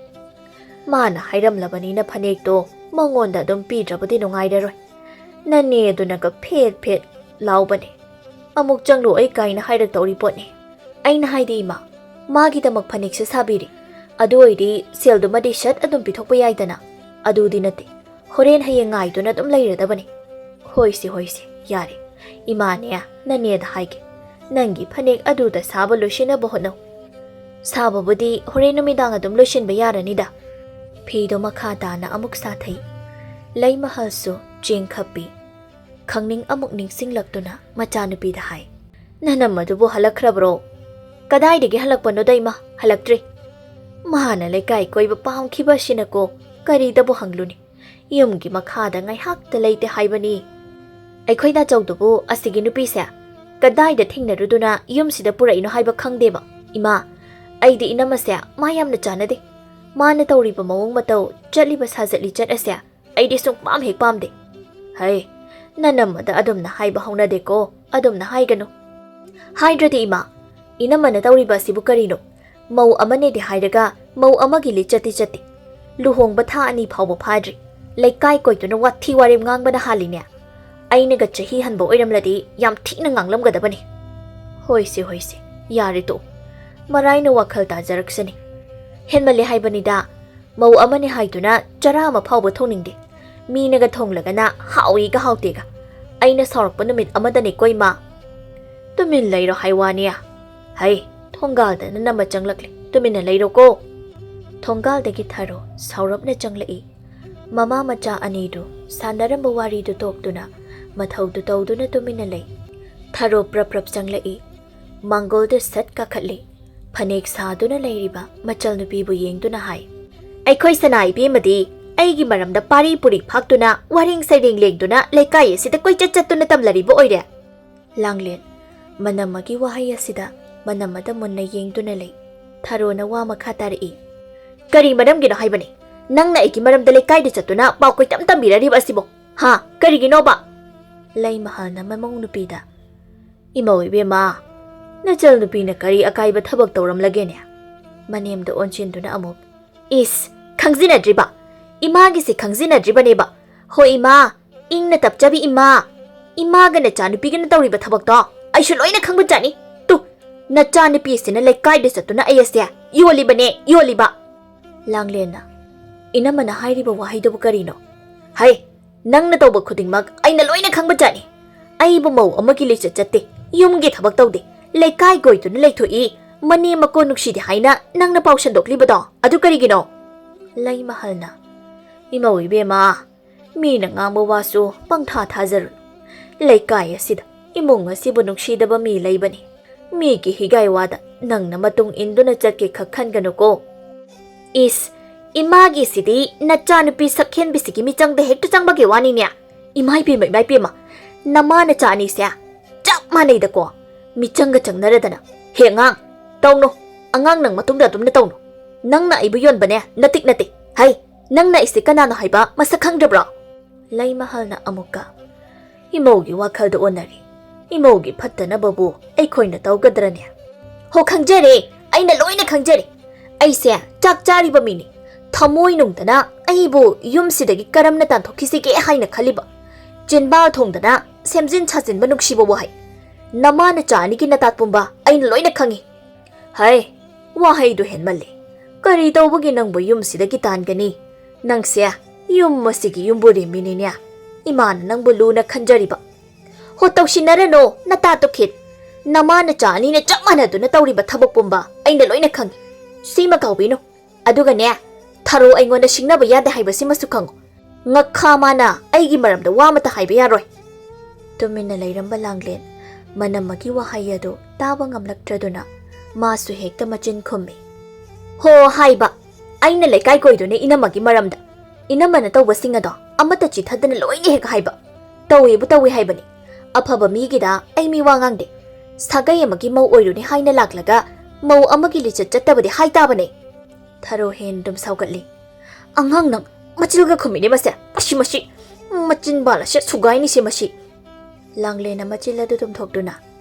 ꯃꯥꯅ ꯍꯥꯏꯔꯝꯂꯕꯅꯤꯅ ꯐꯅꯦꯛꯇꯣ ꯃꯉꯣꯟꯗ ꯑꯗꯨꯝ ꯄꯤꯗ꯭ꯔꯕꯗꯤ ꯅꯨꯡꯉꯥꯏꯔꯔꯣꯏ꯫ ꯅꯅꯦ ꯑꯗꯨꯅꯒ ꯐꯦꯠ ꯐꯦꯠ ꯂꯥꯎꯕꯅꯦ꯫ "ꯑꯃꯨꯛ ꯆꯪꯂꯨ ꯑꯩ ꯀꯥꯏꯅ ꯍꯥꯏꯔꯛꯇꯧꯔꯤ ꯄꯣꯠꯅꯤ꯫ ꯑꯩꯅ ꯍꯥꯏꯗꯤ ꯏꯃꯥ, ꯃꯥꯒꯤꯗꯃꯛ ꯐꯅꯦꯛꯁꯦ ꯁꯥꯕꯤꯔꯤ꯫ ꯑꯗꯨ ꯑꯣꯏꯔꯗꯤ ꯁꯦꯜꯗꯨꯃꯗꯤ ꯁꯠ ꯑꯗꯨꯝ ꯄꯤꯊꯣꯛꯄ ꯌꯥꯏꯗꯅ꯫ ꯑꯗꯨꯗꯤ ꯅꯠꯇꯦ, ꯍꯣꯔꯦꯟ ꯍꯌꯦꯡ ꯉꯥꯏꯗꯨꯅ ꯑꯗꯨꯝ ꯂꯩꯔꯗꯕꯅꯤ꯫" "ꯍꯣꯏꯁꯦ, ꯍꯣꯏꯁꯦ, ꯌꯥꯔꯦ꯫ ꯏꯃꯥꯅꯦ, ꯅꯅꯦꯗ ꯍꯥꯏꯒꯦ꯫ ꯅꯪꯒꯤ ꯐꯅꯦꯛ ꯑꯗꯨꯗ ꯁꯥꯕ ꯂꯣꯏꯁꯤꯟꯅꯕ ꯍꯣꯠꯅꯧ꯫ ꯁꯥꯕꯕꯨꯗꯤ ꯍꯣꯔꯦꯟ ꯅꯨꯃꯤꯗꯥꯡ ꯑꯗꯨꯝ ꯂꯣꯏꯁꯤꯟꯕ ꯌꯥꯔꯅꯤꯗ꯫" ꯐꯤꯗꯣ ꯃꯈꯥ ꯇꯥꯅ ꯑꯃꯨꯛ ꯁꯥꯊꯩ꯫ ꯂꯩꯃꯍꯜꯁꯨ ꯆꯦꯡ ꯈꯞꯄꯤ꯫ ꯈꯪꯅꯤꯡ ꯑꯃꯨꯛ ꯅꯤꯡꯁꯤꯡꯂꯛꯇꯨꯅ ꯃꯆꯥꯅꯨꯄꯤꯗ ꯍꯥꯏ, "ꯅꯅꯝꯃꯗꯨꯕꯨ ꯍꯜꯂꯛꯈ꯭ꯔꯕ꯭ꯔꯣ?" "ꯀꯗꯥꯏꯗꯒꯤ ꯍꯜꯂꯛꯄꯅꯣꯗ ꯏꯃꯥ, ꯍꯜꯂꯛꯇ꯭ꯔꯤ꯫ ꯃꯥꯅ ꯂꯩꯀꯥꯏ ꯀꯣꯏꯕ ꯄꯥꯝꯈꯤꯕ ꯑꯁꯤꯅꯀꯣ, ꯀꯔꯤꯗꯕꯨ ꯍꯪꯂꯨꯅꯤ꯫ ꯌꯨꯝꯒꯤ ꯃꯈꯥꯗ ꯉꯥꯏꯍꯥꯛꯇ ꯂꯩꯇꯦ ꯍꯥꯏꯕꯅꯤ꯫" "ꯑꯩꯈꯣꯏ ꯅꯥꯆꯧꯗꯨꯕꯨ ꯑꯁꯤꯒꯤ ꯅꯨꯄꯤꯁꯦ ꯀꯗꯥꯏꯗ ꯊꯦꯡꯅꯔꯨꯗꯨꯅ ꯌꯨꯝꯁꯤꯗ ꯄꯨꯔꯛꯏꯅꯣ ꯍꯥꯏꯕ ꯈꯪꯗꯦꯕ꯫ ꯏꯃꯥ, ꯑꯩꯗꯤ ꯏꯅꯝꯃꯁꯦ ꯃꯥ ꯌꯥꯝꯅ ꯆꯥꯟꯅꯗꯦ꯫ ꯃꯥꯅ ꯇꯧꯔꯤꯕ ꯃꯑꯣꯡ ꯃꯇꯧ, ꯆꯠꯂꯤꯕ ꯁꯥꯖꯠ ꯂꯤꯆꯠ ꯑꯁꯦ ꯑꯩꯗꯤ ꯁꯨꯡꯄꯥꯝ ꯍꯦꯛ ꯄꯥꯝꯗꯦ꯫" "ꯍꯩ, ꯅꯅꯝꯃꯗ ꯑꯗꯨꯝꯅ ꯍꯥꯏꯕ ꯍꯧꯅꯗꯦꯀꯣ, ꯑꯗꯨꯝꯅ ꯍꯥꯏꯒꯅꯨ꯫" "ꯍꯥꯏꯗ꯭ꯔꯗꯤ ꯏꯃꯥ, ꯏꯅꯝꯃꯅ ꯇꯧꯔꯤꯕ ꯑꯁꯤꯕꯨ ꯀꯔꯤꯅꯣ? ꯃꯧ ꯑꯃꯅꯦꯗꯤ ꯍꯥꯏꯔꯒ ꯃꯧ ꯑꯃꯒꯤ ꯂꯤꯆꯠꯇꯤ ꯆꯠꯇꯦ꯫ ꯂꯨꯍꯣꯡꯕ ꯊꯥ ꯑꯅꯤ ꯐꯥꯎꯕ ꯐꯥꯗ꯭ꯔꯤ, ꯂꯩꯀꯥꯏ ꯀꯣꯏꯗꯨꯅ ꯋꯥꯊꯤ ꯋꯥꯔꯦꯝ ꯉꯥꯡꯕꯅ ꯍꯥꯜꯂꯤꯅꯦ꯫ ꯑꯩꯅꯒ ꯆꯍꯤ ꯍꯟꯕ ꯑꯣꯏꯔꯝꯂꯗꯤ ꯌꯥꯝ ꯊꯤꯅ ꯉꯥꯡꯂꯝꯒꯗꯕꯅꯤ꯫" "ꯍꯣꯏꯁꯦ, ꯍꯣꯏꯁꯦ, ꯌꯥꯔꯦ ꯇꯣꯛꯑꯣ꯫ ꯃꯔꯥꯏꯅ ꯋꯥꯈꯜ ꯇꯥꯖꯔꯛꯁꯅꯤ꯫ ꯍꯦꯟꯃꯜꯂꯦ ꯍꯥꯏꯕꯅꯤꯗ꯫ ꯃꯧ ꯑꯃꯅꯦ ꯍꯥꯏꯗꯨꯅ ꯆꯔꯥ ꯑꯃ ꯐꯥꯎꯕ ꯊꯣꯡꯅꯤꯡꯗꯦ꯫ ꯃꯤꯅꯒ ꯊꯣꯡꯂꯒꯅ ꯍꯥꯎꯏꯒ ꯍꯥꯎꯇꯦꯒ꯫ ꯑꯩꯅ ꯁꯥꯎꯔꯛꯄ ꯅꯨꯃꯤꯠ ꯑꯃꯗꯅꯦꯀꯣ ꯏꯃꯥ꯫" "ꯇꯨꯃꯤꯟ ꯂꯩꯔꯣ ꯍꯥꯏ ꯋꯥꯅꯤ꯫ ꯍꯩ, ꯊꯣꯡꯒꯥꯜꯗ ꯅꯅꯝꯃ ꯆꯪꯂꯛꯂꯦ, ꯇꯨꯃꯤꯟꯅ ꯂꯩꯔꯣꯀꯣ꯫" ꯊꯣꯡꯒꯥꯜꯗꯒꯤ ꯊꯥꯔꯣ ꯁꯥꯎꯔꯞꯅ ꯆꯪꯂꯛꯏ꯫ ꯃꯃꯥ ꯃꯆꯥ ꯑꯅꯤꯗꯨ ꯁꯥꯟꯅꯔꯝꯕ ꯋꯥꯔꯤꯗꯨ ꯇꯣꯛꯇꯨꯅ ꯃꯊꯧꯗꯨ ꯇꯧꯗꯨꯅ ꯇꯨꯃꯤꯟꯅ ꯂꯩ꯫ ꯊꯥꯔꯣ ꯄ꯭ꯔꯞ ꯄ꯭ꯔꯞ ꯆꯪꯂꯛꯏ꯫ ꯃꯥꯡꯒꯣꯜꯗ ꯁꯠ ꯀꯥꯈꯠꯂꯤ꯫ ꯐꯅꯦꯛ ꯁꯥꯗꯨꯅ ꯂꯩꯔꯤꯕ ꯃꯆꯜ ꯅꯨꯄꯤꯕꯨ ꯌꯦꯡꯗꯨꯅ ꯍꯥꯏ, "ꯑꯩꯈꯣꯏ ꯁꯅꯥ ꯏꯕꯦꯝꯃꯗꯤ ꯑꯩꯒꯤ ꯃꯔꯝꯗ ꯄꯥꯔꯤ ꯄꯨꯔꯤ ꯐꯥꯛꯇꯨꯅ, ꯋꯥꯔꯦꯡ ꯁꯩꯔꯦꯡ ꯂꯦꯡꯗꯨꯅ ꯂꯩꯀꯥꯏ ꯑꯁꯤꯗ ꯀꯣꯏꯆꯠ ꯆꯠꯇꯨꯅ ꯇꯝꯂꯔꯤꯕ ꯑꯣꯏꯔꯦ꯫" ꯂꯥꯡꯂꯦꯟ ꯃꯅꯝꯃꯒꯤ ꯋꯥꯍꯩ ꯑꯁꯤꯗ ꯃꯅꯝꯃꯗ ꯃꯨꯟꯅ ꯌꯦꯡꯗꯨꯅ ꯂꯩ꯫ ꯊꯥꯔꯣꯅ ꯋꯥ ꯃꯈꯥ ꯇꯥꯔꯛꯏ, "ꯀꯔꯤ ꯃꯔꯝꯒꯤꯅꯣ ꯍꯥꯏꯕꯅꯤ? ꯅꯪꯅ ꯑꯩꯒꯤ ꯃꯔꯝꯗ ꯂꯩꯀꯥꯏꯗ ꯆꯠꯇꯨꯅ ꯄꯥꯎ ꯀꯣꯏꯇꯝ ꯇꯝꯕꯤꯔꯔꯤꯕ ꯑꯁꯤꯕꯣ? ꯍꯥ? ꯀꯔꯤꯒꯤꯅꯣꯕ?" ꯂꯩꯃꯍꯜꯅ ꯃꯃꯧ ꯅꯨꯄꯤꯗ, "ꯏꯃꯧ ꯏꯕꯦꯝꯃ, ꯅꯆꯜ ꯅꯨꯄꯤꯅ ꯀꯔꯤ ꯑꯀꯥꯏꯕ ꯊꯕꯛ ꯇꯧꯔꯝꯂꯒꯦꯅꯦ?" ꯃꯅꯦꯝꯗ ꯑꯣꯟꯁꯤꯟꯗꯨꯅ ꯑꯃꯨꯛ, "ꯏꯁ, ꯈꯪꯖꯤꯟꯅꯗ꯭ꯔꯤꯕ? ꯏꯃꯥꯒꯤꯁꯦ ꯈꯪꯖꯤꯟꯅꯗ꯭ꯔꯤꯕꯅꯦꯕ꯫ ꯍꯣꯏ ꯏꯃꯥ, ꯏꯪꯅ ꯇꯞꯆꯕꯤ ꯏꯃꯥ, ꯏꯃꯥꯒ ꯅꯆꯥꯅꯨꯄꯤꯒꯅ ꯇꯧꯔꯤꯕ ꯊꯕꯛꯇꯣ ꯑꯩꯁꯨ ꯂꯣꯏꯅ ꯈꯪꯕ ꯆꯠꯅꯤ꯫ ꯇꯨ, ꯅꯆꯥꯅꯨꯄꯤꯁꯤꯅ ꯂꯩꯀꯥꯏꯗ ꯆꯠꯇꯨꯅ ꯑꯩ ꯑꯁꯦ ꯌꯣꯜꯂꯤꯕꯅꯦ, ꯌꯣꯜꯂꯤꯕ꯫ ꯂꯥꯡꯂꯦꯟꯅ, "ꯏꯅꯝꯃꯅ ꯍꯥꯏꯔꯤꯕ ꯋꯥꯍꯩꯗꯨꯕꯨ ꯀꯔꯤꯅꯣ?" "ꯍꯩ, ꯅꯪꯅ ꯇꯧꯕ ꯈꯨꯗꯤꯡꯃꯛ ꯑꯩꯅ ꯂꯣꯏꯅ ꯈꯪꯕ ꯆꯠꯅꯤ꯫ ꯑꯩꯕꯨ ꯃꯧ ꯑꯃꯒꯤ ꯂꯤꯆꯠ ꯆꯠꯇꯦ, ꯌꯨꯝꯒꯤ ꯊꯕꯛ ꯇꯧꯗꯦ, ꯂꯩꯀꯥꯏ ꯀꯣꯏꯗꯨꯅ ꯂꯩꯊꯣꯛꯏ, ꯃꯅꯦꯝ ꯃꯀꯨ ꯅꯨꯡꯁꯤꯗꯦ ꯍꯥꯏꯅ ꯅꯪꯅ ꯄꯥꯎ ꯁꯟꯗꯣꯛꯂꯤꯕꯗꯣ ꯑꯗꯨ ꯀꯔꯤꯒꯤꯅꯣ?" ꯂꯩꯃꯍꯜꯅ, "ꯏꯃꯧ ꯏꯕꯦꯝꯃ, ꯃꯤꯅ ꯉꯥꯡꯕ ꯋꯥꯁꯨ ꯄꯪꯊꯥ ꯊꯥꯖꯔꯨꯅꯨ꯫ ꯂꯩꯀꯥꯏ ꯑꯁꯤꯗ ꯏꯃꯨꯡ ꯑꯁꯤꯕꯨ ꯅꯨꯡꯁꯤꯗꯕ ꯃꯤ ꯂꯩꯕꯅꯤ꯫ ꯃꯤꯒꯤ ꯍꯤꯒꯥꯏ ꯋꯥꯗ ꯅꯪꯅ ꯃꯇꯨꯡ ꯏꯟꯗꯨꯅ ꯆꯠꯀꯦ ꯈꯛ ꯈꯟꯒꯅꯨꯀꯣ꯫" "ꯏꯁ, ꯏꯃꯥꯒꯤꯁꯤꯗꯤ ꯅꯆꯥꯅꯨꯄꯤ ꯁꯛꯍꯦꯟꯕꯤꯁꯤꯒꯤ ꯃꯤꯆꯪꯗ ꯍꯦꯛꯇ ꯆꯪꯕꯒꯤ ꯋꯥꯅꯤꯅꯦ꯫ ꯏꯃꯥ ꯏꯕꯦꯝꯃ, ꯏꯃꯥ ꯏꯕꯦꯝꯃ, ꯅꯃꯥ ꯅꯆꯥ ꯑꯅꯤꯁꯦ ꯆꯞ ꯃꯥꯟꯅꯩꯗꯀꯣ꯫ ꯃꯤꯆꯪꯒ ꯆꯪꯅꯔꯗꯅ꯫ ꯍꯦ ꯑꯉꯥꯡ, ꯇꯧꯅꯨ꯫ ꯑꯉꯥꯡ ꯅꯪ ꯃꯇꯨꯡꯗ ꯑꯗꯨꯝꯅ ꯇꯧꯅꯨ꯫ ꯅꯪꯅ ꯑꯩꯕꯨ ꯌꯣꯟꯕꯅꯦ ꯅꯇꯤꯛ ꯅꯠꯇꯦ꯫ ꯍꯩ, ꯅꯪꯅ ꯑꯩꯁꯦ ꯀꯅꯥꯅꯣ ꯍꯥꯏꯕ ꯃꯁꯛ ꯈꯪꯗ꯭ꯔꯕ꯭ꯔꯣ?" ꯂꯩꯃꯍꯜꯅ ꯑꯃꯨꯛꯀ, "ꯏꯃꯧꯒꯤ ꯋꯥꯈꯜꯗ ꯑꯣꯟꯅꯔꯦ꯫ ꯏꯃꯧꯒꯤ ꯐꯠꯇꯅꯕꯕꯨ ꯑꯩꯈꯣꯏꯅ ꯇꯧꯒꯗ꯭ꯔꯅꯦ?" "ꯍꯣ ꯈꯪꯖꯔꯦ, ꯑꯩꯅ ꯂꯣꯏꯅ ꯈꯪꯖꯔꯦ꯫ ꯑꯩꯁꯦ ꯆꯥꯛ ꯆꯥꯔꯤꯕ ꯃꯤꯅꯤ꯫ ꯊꯃꯣꯏ ꯅꯨꯡꯗꯅ ꯑꯩꯕꯨ ꯌꯨꯝꯁꯤꯗꯒꯤ ꯀꯔꯝꯅ ꯇꯥꯟꯊꯣꯛꯈꯤꯁꯤꯒꯦ ꯍꯥꯏꯅ ꯈꯜꯂꯤꯕ꯫ ꯆꯤꯟꯕꯥꯜ ꯊꯣꯡꯗꯅ ꯁꯦꯝꯖꯤꯟ ꯁꯥꯖꯤꯟꯕ ꯅꯨꯡꯁꯤꯕ ꯋꯥꯍꯩ꯫ ꯅꯃꯥ ꯅꯆꯥ ꯑꯅꯤꯒꯤ ꯅꯇꯥꯠ ꯄꯨꯝꯕ ꯑꯩꯅ ꯂꯣꯏꯅ ꯈꯪꯉꯤ꯫" "ꯍꯩ, ꯋꯥꯍꯩꯗꯨ ꯍꯦꯟꯃꯜꯂꯤ꯫ ꯀꯔꯤ ꯇꯧꯕꯒꯤ ꯅꯪꯕꯨ ꯌꯨꯝꯁꯤꯗꯒꯤ ꯇꯥꯟꯒꯅꯤ? ꯅꯪꯁꯦ ꯌꯨꯝ ꯑꯁꯤꯒꯤ ꯌꯨꯝꯕꯨꯔꯦꯝꯕꯤꯅꯤꯅꯦ꯫ ꯏꯃꯥꯅ ꯅꯪꯕꯨ ꯂꯨꯅ ꯈꯟꯖꯔꯤꯕ꯫" "ꯍꯣ, ꯇꯧꯁꯤꯟꯅꯔꯅꯨ, ꯅꯇꯥꯠꯇꯨ ꯈꯤꯠ꯫ ꯅꯃꯥ ꯅꯆꯥ ꯑꯅꯤꯅ ꯆꯞ ꯃꯥꯟꯅꯗꯨꯅ ꯇꯧꯔꯤꯕ ꯊꯕꯛ ꯄꯨꯝꯕ ꯑꯩꯅ ꯂꯣꯏꯅ ꯈꯪꯉꯤ꯫ ꯁꯤꯃ ꯀꯥꯎꯕꯤꯅꯨ꯫ ꯑꯗꯨꯒꯅꯦ, ꯊꯔꯣ ꯑꯩꯉꯣꯟꯗ ꯁꯤꯡꯅꯕ ꯌꯥꯗꯦ ꯍꯥꯏꯕꯁꯤꯃꯁꯨ ꯈꯪꯉꯨ꯫ ꯉꯛꯈꯥ ꯃꯥꯅ ꯑꯩꯒꯤ ꯃꯔꯝꯗ ꯋꯥ ꯑꯃꯠꯇ ꯍꯥꯏꯕ ꯌꯥꯔꯣꯏ꯫" ꯇꯨꯃꯤꯟꯅ ꯂꯩꯔꯝꯕ ꯂꯥꯡꯂꯦꯟ ꯃꯅꯝꯃꯒꯤ ꯋꯥꯍꯩ ꯑꯗꯨ ꯇꯥꯕ ꯉꯝꯂꯛꯇ꯭ꯔꯗꯨꯅ ꯃꯥꯁꯨ ꯍꯦꯛꯇ ꯃꯆꯤꯟ ꯈꯨꯝꯃꯤ꯫ "ꯍꯣ ꯍꯥꯏꯕ, ꯑꯩꯅ ꯂꯩꯀꯥꯏ ꯀꯣꯏꯗꯨꯅ ꯏꯅꯝꯃꯒꯤ ꯃꯔꯝꯗ꯫ ꯏꯅꯝꯃꯅ ꯇꯧꯕꯁꯤꯡ ꯑꯗꯣ ꯑꯃꯠꯇ ꯆꯤꯊꯗꯅ ꯂꯣꯏꯅ ꯍꯦꯛ ꯍꯥꯏꯕ꯫ ꯇꯧꯏꯕꯨ ꯇꯧꯏ ꯍꯥꯏꯕꯅꯤ꯫ ꯑꯐꯕ ꯃꯤꯒꯤꯗ ꯑꯩ ꯃꯤ ꯋꯥ ꯉꯥꯡꯗꯦ꯫ ꯁꯥꯒꯩ ꯑꯃꯒꯤ ꯃꯧ ꯑꯣꯏꯔꯨꯅꯤ ꯍꯥꯏꯅ ꯂꯥꯛꯂꯒ ꯃꯧ ꯑꯃꯒꯤ ꯂꯤꯆꯠ ꯆꯠꯇꯕꯗꯤ ꯍꯥꯏ ꯇꯥꯕꯅꯦ꯫" ꯊꯔꯣ ꯍꯦꯟ ꯑꯗꯨꯝ ꯁꯥꯎꯒꯠꯂꯤ꯫ "ꯑꯉꯥꯡ ꯅꯪ, ꯃꯆꯤꯜꯒ ꯈꯨꯝꯃꯤꯅꯦ ꯃꯁꯦ, ꯃꯁꯤ, ꯃꯁꯤ, ꯃꯆꯤꯟ ꯕꯥꯂꯥꯁꯦ ꯁꯨꯒꯥꯏꯅꯤꯁꯦ ꯃꯁꯤ꯫" ꯂꯥꯡꯂꯦꯟꯅ ꯃꯆꯤꯜ ꯑꯗꯨ ꯇꯨꯝꯊꯣꯛꯇꯨꯅ,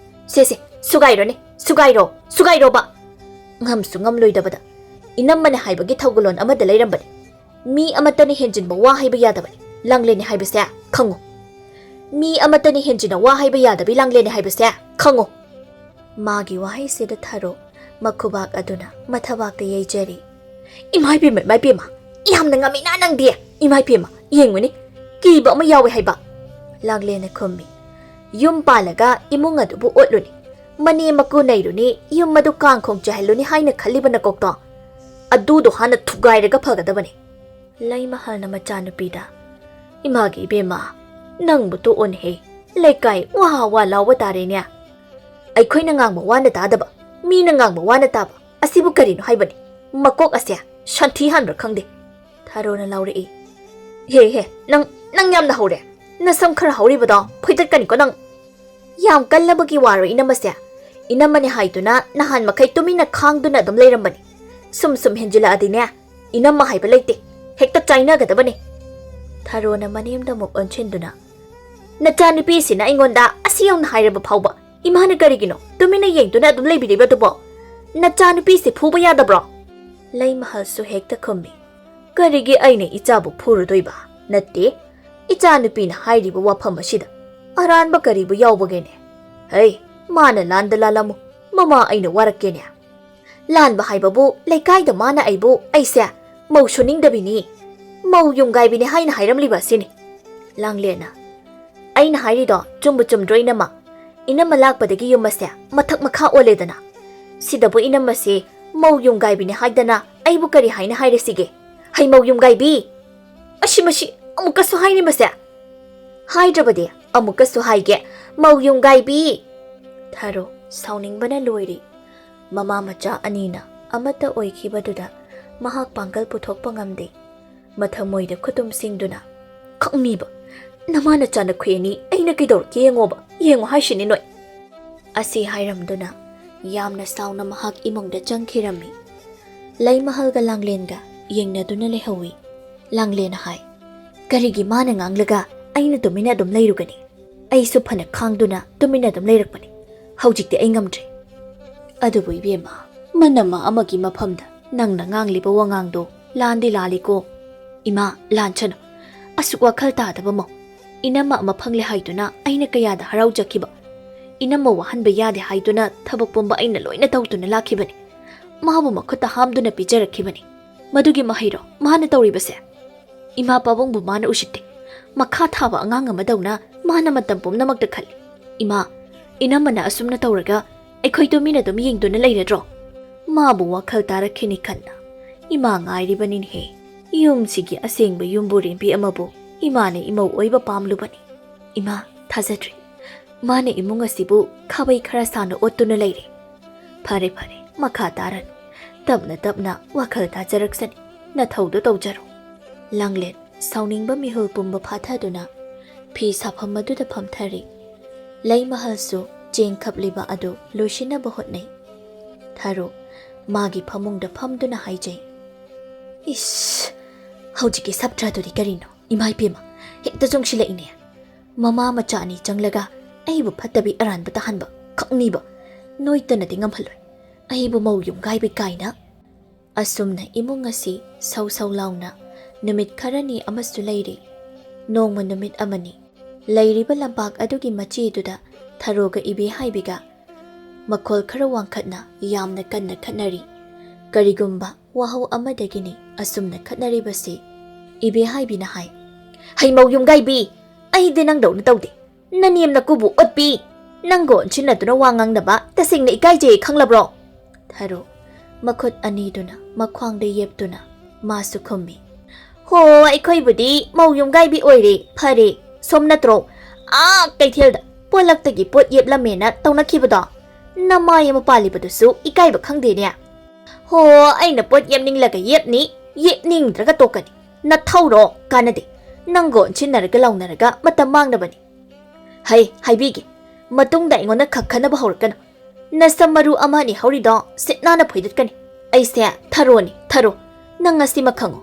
"ꯁꯦ, ꯁꯦ, ꯁꯨꯒꯥꯏꯔꯣꯅꯦ, ꯁꯨꯒꯥꯏꯔꯣ, ꯁꯨꯒꯥꯏꯔꯣꯕ꯫ ꯉꯝꯁꯨ ꯉꯝꯂꯣꯏꯗꯕꯗ꯫ ꯏꯅꯝꯃꯅ ꯍꯥꯏꯕꯒꯤ ꯊꯧꯒꯜꯂꯣꯟ ꯑꯃꯗ ꯂꯩꯔꯝꯕꯅꯤ꯫ ꯃꯤ ꯑꯃꯠꯇꯅ ꯍꯦꯟꯖꯤꯟꯕ ꯋꯥ ꯍꯥꯏꯕ ꯌꯥꯗꯕꯅꯤ ꯂꯥꯡꯂꯦꯟꯅꯤ ꯍꯥꯏꯕꯁꯦ ꯈꯪꯉꯨ꯫ ꯃꯤ ꯑꯃꯠꯇꯅ ꯍꯦꯟꯖꯤꯟꯅ ꯋꯥ ꯍꯥꯏꯕ ꯌꯥꯗꯕꯤ ꯂꯥꯡꯂꯦꯟꯅꯤ ꯍꯥꯏꯕꯁꯦ ꯈꯪꯉꯨ꯫ ꯃꯥꯒꯤ ꯋꯥꯍꯩꯁꯤꯗ ꯊꯔꯣ ꯃꯈꯨꯕꯥꯛ ꯑꯗꯨꯅ ꯃꯊꯕꯥꯛꯇ ꯌꯩꯖꯔꯤ꯫ "ꯏꯃꯥ ꯏꯕꯦꯝꯃ, ꯏꯃꯥ ꯏꯕꯦꯝꯃ, ꯌꯥꯝꯅ ꯉꯝꯃꯤꯅ ꯅꯪꯗꯤ꯫ ꯏꯃꯥ ꯏꯕꯦꯝꯃ, ꯌꯦꯡꯉꯨꯅꯦ, ꯀꯤꯕ ꯑꯃ ꯌꯥꯎꯋꯦ ꯍꯥꯏꯕ"꯫ ꯂꯥꯡꯂꯦꯟꯅ ꯈꯨꯝꯃꯤ꯫ "ꯌꯨꯝ ꯄꯥꯜꯂꯒ ꯏꯃꯨꯡ ꯑꯗꯨꯕꯨ ꯑꯣꯠꯂꯨꯅꯤ, ꯃꯅꯦ ꯃꯀꯨ ꯅꯩꯔꯨꯅꯤ, ꯌꯨꯝ ꯑꯗꯨ ꯀꯥꯡꯈꯣꯡ ꯆꯥꯏꯍꯜꯂꯨꯅꯤ ꯍꯥꯏꯅ ꯈꯜꯂꯤꯕ ꯅꯀꯣꯛꯇꯣ, ꯑꯗꯨꯗꯣ ꯍꯥꯟꯅ ꯊꯨꯒꯥꯏꯔꯒ ꯐꯒꯗꯕꯅꯤ"꯫ ꯂꯩꯃꯍꯜꯅ ꯃꯆꯥꯅꯨꯄꯤꯗ, "ꯏꯃꯥꯒꯤ ꯏꯕꯦꯝꯃ, ꯅꯪꯕꯨ ꯇꯣꯛꯑꯣꯅꯦꯍꯦ, ꯂꯩꯀꯥꯏ ꯋꯥ ꯋꯥ ꯂꯥꯎꯕ ꯇꯥꯔꯦꯅꯦ꯫ ꯑꯩꯈꯣꯏꯅ ꯉꯥꯡꯕ ꯋꯥꯅ ꯇꯥꯗꯕ, ꯃꯤꯅ ꯉꯥꯡꯕ ꯋꯥꯅ ꯇꯥꯕ, ꯑꯁꯤꯕꯨ ꯀꯔꯤꯅꯣ ꯍꯥꯏꯕꯅꯤ? ꯃꯀꯣꯛ ꯑꯁꯦ ꯁꯟꯊꯤ ꯍꯥꯟꯕ꯭ꯔꯥ ꯈꯪꯗꯦ"꯫ ꯊꯔꯣꯅ ꯂꯥꯎꯔꯛꯏ꯫ "ꯍꯦ ꯍꯦ, ꯅꯪ, ꯅꯪ ꯌꯥꯝꯅ ꯍꯧꯔꯦ꯫ ꯅꯁꯝ ꯈꯔ ꯍꯧꯔꯤꯕꯗꯣ ꯐꯣꯏꯗꯠꯀꯅꯤꯀꯣ ꯅꯪ"꯫ "ꯌꯥꯝ ꯀꯜꯂꯕꯒꯤ ꯋꯥꯔꯣ ꯏꯅꯝꯃꯁꯦ? ꯏꯅꯝꯃꯅꯦ ꯍꯥꯏꯗꯨꯅ ꯅꯍꯥꯟ ꯃꯈꯩ ꯇꯨꯃꯤꯟꯅ ꯈꯥꯡꯗꯨꯅ ꯑꯗꯨꯝ ꯂꯩꯔꯝꯕꯅꯤ꯫ ꯁꯨꯝ ꯁꯨꯝ ꯍꯦꯟꯖꯤꯜꯂꯛꯑꯗꯤꯅꯦ, ꯏꯅꯝꯃ ꯍꯥꯏꯕ ꯂꯩꯇꯦ, ꯍꯦꯛꯇ ꯆꯥꯏꯅꯒꯗꯕꯅꯤ"꯫ ꯊꯔꯣꯅ ꯃꯅꯦꯝꯗ ꯑꯃꯨꯛ ꯑꯣꯟꯁꯤꯟꯗꯨꯅ, "ꯅꯆꯥꯅꯨꯄꯤꯁꯤꯅ ꯑꯩꯉꯣꯟꯗ ꯑꯁꯤ ꯌꯧꯅ ꯍꯥꯏꯔꯕ ꯐꯥꯎꯕ ꯏꯃꯥꯅ ꯀꯔꯤꯒꯤꯅꯣ ꯇꯨꯃꯤꯟꯅ ꯌꯦꯡꯗꯨꯅ ꯑꯗꯨꯝ ꯂꯩꯕꯤꯔꯤꯕ ꯑꯗꯨꯕꯣ? ꯅꯆꯥꯅꯨꯄꯤꯁꯤ ꯐꯨꯕ ꯌꯥꯗꯕ꯭ꯔꯣ?" ꯂꯩꯃꯍꯜꯁꯨ ꯍꯦꯛꯇ ꯈꯨꯝꯃꯤ, "ꯀꯔꯤꯒꯤ ꯑꯩꯅ ꯏꯆꯥꯕꯨ ꯐꯨꯔꯨꯗꯣꯏꯕ? ꯅꯠꯇꯦ, ꯏꯆꯥꯅꯨꯄꯤꯅ ꯍꯥꯏꯔꯤꯕ ꯋꯥꯐꯝ ꯑꯁꯤꯗ ꯑꯔꯥꯟꯕ ꯀꯔꯤꯕꯨ ꯌꯥꯎꯕꯒꯦꯅꯦ? ꯍꯩ, ꯃꯥꯅ ꯂꯥꯟꯗ ꯂꯥꯜꯂꯝꯃꯨ, ꯃꯃꯥ ꯑꯩꯅ ꯋꯥꯔꯛꯀꯦꯅꯦ꯫ ꯂꯥꯟꯕ ꯍꯥꯏꯕꯕꯨ ꯂꯩꯀꯥꯏꯗ ꯃꯥꯅ ꯑꯩꯕꯨ, ꯑꯩꯁꯦ ꯃꯧ ꯁꯨꯅꯤꯡꯗꯕꯤꯅꯤ, ꯃꯧ ꯌꯨꯝꯒꯥꯏꯕꯤꯅꯤ ꯍꯥꯏꯅ ꯍꯥꯏꯔꯝꯂꯤꯕ ꯑꯁꯤꯅꯤ"꯫ ꯂꯥꯡꯂꯦꯟꯅ, "ꯑꯩꯅ ꯍꯥꯏꯔꯤꯗꯣ ꯆꯨꯝꯕꯨ ꯆꯨꯝꯗ꯭ꯔꯣ ꯏꯅꯝꯃ? ꯏꯅꯝꯃ ꯂꯥꯛꯄꯗꯒꯤ ꯌꯨꯝ ꯑꯁꯦ ꯃꯊꯛ ꯃꯈꯥ ꯑꯣꯜꯂꯦꯗꯅ꯫ ꯁꯤꯗꯕꯨ ꯏꯅꯝꯃꯁꯦ ꯃꯧ ꯌꯨꯝꯒꯥꯏꯕꯤꯅꯤ ꯍꯥꯏꯗꯅ ꯑꯩꯕꯨ ꯀꯔꯤ ꯍꯥꯏꯅ ꯍꯥꯏꯔꯁꯤꯒꯦ? ꯍꯩ, ꯃꯧ ꯌꯨꯝꯒꯥꯏꯕꯤ! ꯑꯁꯤ ꯃꯁꯤ ꯑꯃꯨꯛꯀꯁꯨ ꯍꯥꯏꯔꯤ ꯃꯁꯦ"꯫ "ꯍꯥꯏꯗ꯭ꯔꯕꯗꯤ ꯑꯃꯨꯛꯀꯁꯨ ꯍꯥꯏꯒꯦ, ꯃꯧ ꯌꯨꯝꯒꯥꯏꯕꯤ!" ꯊꯔꯣ ꯁꯥꯎꯅꯤꯡꯕꯅ ꯂꯣꯏꯔꯦ꯫ ꯃꯃꯥ ꯃꯆꯥ ꯑꯅꯤꯅ ꯑꯃꯠꯇ ꯑꯣꯏꯈꯤꯕꯗꯨꯗ ꯃꯍꯥꯛ ꯄꯥꯡꯒꯜ ꯄꯨꯊꯣꯛꯄ ꯉꯝꯗꯦ꯫ ꯃꯊꯃꯣꯏꯗ ꯈꯨꯇꯨꯝ ꯁꯤꯡꯗꯨꯅ, "ꯈꯪꯃꯤꯕ, ꯅꯃꯥ ꯅꯆꯥ ꯅꯈꯣꯏ ꯑꯅꯤ ꯑꯩꯅ ꯀꯩꯗꯧꯔꯛꯀꯦ ꯌꯦꯡꯉꯣꯕ, ꯌꯦꯡꯉꯣ ꯍꯥꯏꯁꯤꯅꯤ ꯅꯣꯏ"꯫ ꯑꯁꯤ ꯍꯥꯏꯔꯝꯗꯨꯅ ꯌꯥꯝꯅ ꯁꯥꯎꯅ ꯃꯍꯥꯛ ꯏꯃꯨꯡꯗ ꯆꯪꯈꯤꯔꯝꯃꯤ꯫ ꯂꯩꯃꯍꯜꯒ ꯂꯥꯡꯂꯦꯟꯒ ꯌꯦꯡꯅꯗꯨꯅ ꯂꯩꯍꯧꯏ꯫ ꯂꯥꯡꯂꯦꯟꯅ ꯍꯥꯏ, "ꯀꯔꯤꯒꯤ ꯃꯥꯅ ꯉꯥꯡꯂꯒ ꯑꯩꯅ ꯇꯨꯃꯤꯟꯅ ꯑꯗꯨꯝ ꯂꯩꯔꯨꯒꯅꯤ? ꯑꯩꯁꯨ ꯐꯅ ꯈꯥꯡꯗꯨꯅ ꯇꯨꯃꯤꯟꯅ ꯑꯗꯨꯝ ꯂꯩꯔꯛꯄꯅꯤ꯫ ꯍꯧꯖꯤꯛꯇꯤ ꯑꯩ ꯉꯝꯗ꯭ꯔꯦ꯫ ꯑꯗꯨꯕꯨ ꯏꯕꯦꯝꯃ, ꯃꯅꯝꯃ ꯑꯃꯒꯤ ꯃꯐꯝꯗ ꯅꯪꯅ ꯉꯥꯡꯂꯤꯕ ꯋꯥꯉꯥꯡꯗꯣ ꯂꯥꯟꯗꯤ ꯂꯥꯜꯂꯤꯀꯣ꯫ "ꯏꯃꯥ, ꯂꯥꯟꯁꯅꯨ꯫ ꯑꯁꯨꯛ ꯋꯥꯈꯜ ꯇꯥꯗꯕ ꯃꯧ꯫ ꯏꯅꯝꯃ ꯑꯃ ꯐꯪꯂꯦ ꯍꯥꯏꯗꯨꯅ ꯑꯩꯅ ꯀꯌꯥꯗ ꯍꯔꯥꯎꯖꯈꯤꯕ꯫ ꯏꯅꯝꯃ ꯋꯥꯍꯟꯕ ꯌꯥꯗꯦ ꯍꯥꯏꯗꯨꯅ ꯊꯕꯛ ꯄꯨꯝꯕ ꯑꯩꯅ ꯂꯣꯏꯅ ꯇꯧꯗꯨꯅ ꯂꯥꯛꯈꯤꯕꯅꯤ꯫ ꯃꯥꯕꯨ ꯃꯈꯨꯠꯇ ꯍꯥꯝꯗꯨꯅ ꯄꯤꯖꯔꯛꯈꯤꯕꯅꯤ꯫ ꯃꯗꯨꯒꯤ ꯃꯍꯩꯔꯣ ꯃꯥꯅ ꯇꯧꯔꯤꯕꯁꯦ? ꯏꯃꯥ ꯄꯥꯕꯨꯡꯕꯨ ꯃꯥꯅ ꯎꯁꯤꯠꯇꯦ꯫ ꯃꯈꯥ ꯊꯥꯕ ꯑꯉꯥꯡ ꯑꯃꯗꯧꯅ ꯃꯥꯅ ꯃꯇꯝ ꯄꯨꯝꯅꯃꯛꯇ ꯈꯜꯂꯤ꯫ ꯏꯃꯥ, ꯏꯅꯝꯃꯅ ꯑꯁꯨꯝꯅ ꯇꯧꯔꯒ ꯑꯩꯈꯣꯏ ꯇꯨꯃꯤꯟꯅ ꯑꯗꯨꯝ ꯌꯦꯡꯗꯨꯅ ꯂꯩꯔꯗ꯭ꯔꯣ?" ꯃꯥꯕꯨ ꯋꯥꯈꯜ ꯇꯥꯔꯛꯈꯤꯅꯤ ꯈꯟꯅ ꯏꯃꯥ ꯉꯥꯏꯔꯤꯕꯅꯤꯅꯦꯍꯦ꯫ ꯌꯨꯝꯁꯤꯒꯤ ꯑꯁꯦꯡꯕ ꯌꯨꯝꯕꯨꯔꯦꯝꯕꯤ ꯑꯃꯕꯨ ꯏꯃꯥꯅ ꯏꯃꯧ ꯑꯣꯏꯕ ꯄꯥꯝꯂꯨꯕꯅꯤ꯫ ꯏꯃꯥ, ꯊꯥꯖꯗ꯭ꯔꯤ꯫ ꯃꯥꯅ ꯏꯃꯨꯡ ꯑꯁꯤꯕꯨ ꯈꯥꯕꯩ ꯈꯔ ꯁꯥꯅ ꯑꯣꯠꯇꯨꯅ ꯂꯩꯔꯦ꯫ ꯐꯔꯦ ꯐꯔꯦ, ꯃꯈꯥ ꯇꯥꯔꯅꯨ꯫ ꯇꯞꯅ ꯇꯞꯅ ꯋꯥꯈꯜ ꯇꯥꯖꯔꯛꯁꯅꯤ꯫ ꯅꯊꯧꯗꯣ ꯇꯧꯖꯔꯣ꯫ ꯂꯥꯡꯂꯦꯟ ꯁꯥꯎꯅꯤꯡꯕ ꯃꯤꯍꯨꯜ ꯄꯨꯝꯕ ꯐꯥꯊꯗꯨꯅ ꯐꯤ ꯁꯥꯐꯝ ꯑꯗꯨꯗ ꯐꯝꯊꯔꯤ꯫ ꯂꯩꯃꯍꯜꯁꯨ ꯆꯦꯡ ꯈꯞꯂꯤꯕ ꯑꯗꯨ ꯂꯣꯏꯁꯤꯟꯅꯕ ꯍꯣꯠꯅꯩ꯫ ꯊꯔꯣ ꯃꯥꯒꯤ ꯐꯃꯨꯡꯗ ꯐꯝꯗꯨꯅ ꯍꯥꯏꯖꯩ, "ꯏꯁ, ꯍꯧꯖꯤꯛꯀꯤ ꯁꯞꯇ꯭ꯔꯥꯗꯨꯗꯤ ꯀꯔꯤꯅꯣ? ꯏꯃꯥ ꯏꯄꯦꯝꯃ, ꯍꯦꯛꯇ ꯆꯣꯡꯁꯤꯜꯂꯛꯏꯅꯦ꯫ ꯃꯃꯥ ꯃꯆꯥ ꯑꯅꯤ ꯆꯪꯂꯒ ꯑꯩꯕꯨ ꯐꯠꯇꯕꯤ ꯑꯔꯥꯟꯕ ꯇꯥꯍꯟꯕ ꯈꯪꯅꯤꯕ꯫ ꯅꯣꯏꯇꯅꯗꯤ ꯉꯝꯍꯜꯂꯣꯏ꯫ ꯑꯩꯕꯨ ꯃꯧ ꯌꯨꯝꯒꯥꯏꯕꯤ ꯀꯥꯏꯅ"꯫ ꯑꯁꯨꯝꯅ ꯏꯃꯨꯡ ꯑꯁꯤ ꯁꯧ ꯁꯧ ꯂꯥꯎꯅ ꯅꯨꯃꯤꯠ ꯈꯔꯅꯤ ꯑꯃꯁꯨ ꯂꯩꯔꯤ꯫ ꯅꯣꯡꯃ ꯅꯨꯃꯤꯠ ꯑꯃꯅꯤ꯫ ꯂꯩꯔꯤꯕ ꯂꯝꯄꯥꯛ ꯑꯗꯨꯒꯤ ꯃꯆꯤꯗꯨꯗ ꯊꯔꯣꯒ ꯏꯕꯦꯍꯥꯏꯕꯤꯒ ꯃꯈꯣꯜ ꯈꯔ ꯋꯥꯡꯈꯠꯅ ꯌꯥꯝꯅ ꯀꯟꯅ ꯈꯠꯅꯔꯤ꯫ ꯀꯔꯤꯒꯨꯝꯕ ꯋꯥꯍꯧ ꯑꯃꯗꯒꯤꯅꯤ ꯑꯁꯨꯝꯅ ꯈꯠꯅꯔꯤꯕꯁꯤ꯫ ꯏꯕꯦꯍꯥꯏꯕꯤꯅ ꯍꯥꯏ, "ꯍꯩꯃꯧ ꯌꯨꯝꯒꯥꯏꯕꯤ, ꯑꯩꯗꯤ ꯅꯪꯗꯧꯅ ꯇꯧꯗꯦ꯫ ꯅꯅꯦꯝ ꯅꯀꯨꯕꯨ ꯑꯣꯠꯄꯤ꯫ ꯅꯪꯒ ꯑꯣꯟꯁꯤꯟꯅꯗꯨꯅ ꯋꯥ ꯉꯥꯡꯅꯕ ꯇꯁꯦꯡꯅ ꯏꯀꯥꯏꯖꯩ, ꯈꯪꯂꯕ꯭ꯔꯣ?" ꯊꯔꯣ ꯃꯈꯨꯠ ꯑꯅꯤꯗꯨꯅ ꯃꯈ꯭ꯋꯥꯡꯗ ꯌꯦꯞꯇꯨꯅ ꯃꯥꯁꯨ ꯈꯨꯝꯃꯤ, "ꯍꯣ, ꯑꯩꯈꯣꯏꯕꯨꯗꯤ ꯃꯧ ꯌꯨꯝꯒꯥꯏꯕꯤ ꯑꯣꯏꯔꯦ, ꯐꯔꯦ꯫ ꯁꯣꯝ ꯅꯠꯇ꯭ꯔꯣ ꯑꯥ ꯀꯩꯊꯦꯜꯗ ꯄꯣꯂꯛꯇꯒꯤ ꯄꯣꯠ ꯌꯦꯞꯂꯝꯃꯦꯅ ꯇꯧꯅꯈꯤꯕꯗꯣ? ꯅꯃꯥꯏ ꯑꯃ ꯄꯥꯜꯂꯤꯕꯗꯨꯁꯨ ꯏꯀꯥꯏꯕ ꯈꯪꯗꯦꯅꯦ꯫ ꯍꯣ, ꯑꯩꯅ ꯄꯣꯠ ꯌꯦꯞꯅꯤꯡꯂꯒ ꯌꯦꯞꯅꯤ, ꯌꯦꯞꯅꯤꯡꯗ꯭ꯔꯒ ꯇꯣꯛꯀꯅꯤ꯫ ꯅꯊꯧꯔꯣ? ꯀꯥꯟꯅꯗꯦ꯫ ꯅꯪꯒ ꯑꯣꯟꯁꯤꯟꯅꯔꯒ ꯂꯥꯎꯅꯔꯒ ꯃꯇꯝ ꯃꯥꯡꯅꯕꯅꯤ꯫ ꯍꯩ, ꯍꯥꯏꯕꯤꯒꯦ, ꯃꯇꯨꯡꯗ ꯑꯩꯉꯣꯟꯗ ꯈꯛ ꯈꯟꯅꯕ ꯍꯧꯔꯛꯀꯅꯨ꯫ ꯅꯁꯝ ꯃꯔꯨ ꯑꯃ ꯑꯅꯤ ꯍꯧꯔꯤꯗꯣ ꯁꯤꯠ ꯅꯥꯟꯅ ꯐꯣꯏꯗꯠꯀꯅꯤ꯫ ꯑꯩꯁꯦ ꯊꯔꯣꯅꯤ, ꯊꯔꯣ꯫ ꯅꯪ ꯑꯁꯤꯃ ꯈꯪꯉꯣ꯫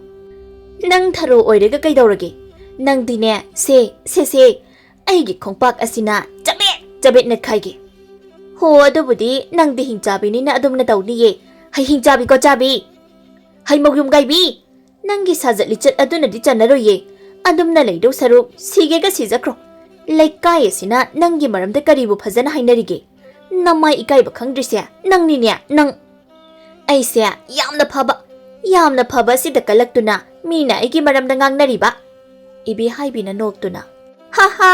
ꯅꯪ ꯊꯔꯣ ꯑꯣꯏꯔꯒ ꯀꯩꯗꯧꯔꯒꯦ? ꯅꯪꯗꯤꯅꯦ, ꯁꯦ, ꯁꯦ, ꯁꯦ, ꯑꯩꯒꯤ ꯈꯣꯡꯄꯥꯛ ꯑꯁꯤꯅ ꯆꯕꯦꯠ ꯆꯕꯦꯠ ꯅꯦꯠꯈꯥꯏꯒꯦ꯫ ꯍꯣ, ꯑꯗꯨꯕꯨꯗꯤ ꯅꯪꯗꯤ ꯍꯤꯡꯆꯥꯕꯤꯅꯤꯅ ꯑꯗꯨꯝꯅ ꯇꯧꯅꯤꯌꯦ꯫ ꯍꯩ ꯍꯤꯡꯆꯥꯕꯤ ꯀꯣꯆꯥꯕꯤ! ꯍꯩꯃꯧ ꯌꯨꯝꯒꯥꯏꯕꯤ! "ꯅꯪꯒꯤ ꯁꯥꯖꯠ ꯂꯤꯆꯠ ꯑꯗꯨꯅꯗꯤ ꯆꯟꯅꯔꯣꯏꯌꯦ꯫ ꯑꯗꯨꯝꯅ ꯂꯩꯗꯧ ꯁꯔꯨꯛ ꯁꯤꯒꯦꯒ ꯁꯤꯖꯈ꯭ꯔꯣ꯫ ꯂꯩꯀꯥꯏ ꯑꯁꯤꯅ ꯅꯪꯒꯤ ꯃꯔꯝꯗ ꯀꯔꯤꯕꯨ ꯐꯖꯅ ꯍꯥꯏꯅꯔꯤꯒꯦ? ꯅꯃꯥꯏ ꯏꯀꯥꯏꯕ ꯈꯪꯗ꯭ꯔꯤꯁꯦ ꯅꯪꯅꯤꯅꯦ, ꯅꯪ!" "ꯑꯩꯁꯦ ꯌꯥꯝꯅ ꯐꯕ, ꯌꯥꯝꯅ ꯐꯕ ꯑꯁꯤꯗ ꯀꯜꯂꯛꯇꯨꯅ ꯃꯤꯅ ꯑꯩꯒꯤ ꯃꯔꯝꯗ ꯉꯥꯡꯅꯔꯤꯕ?" ꯏꯕꯦꯍꯥꯏꯕꯤꯅ ꯅꯣꯛꯇꯨꯅ, "ꯍꯥ ꯍꯥ!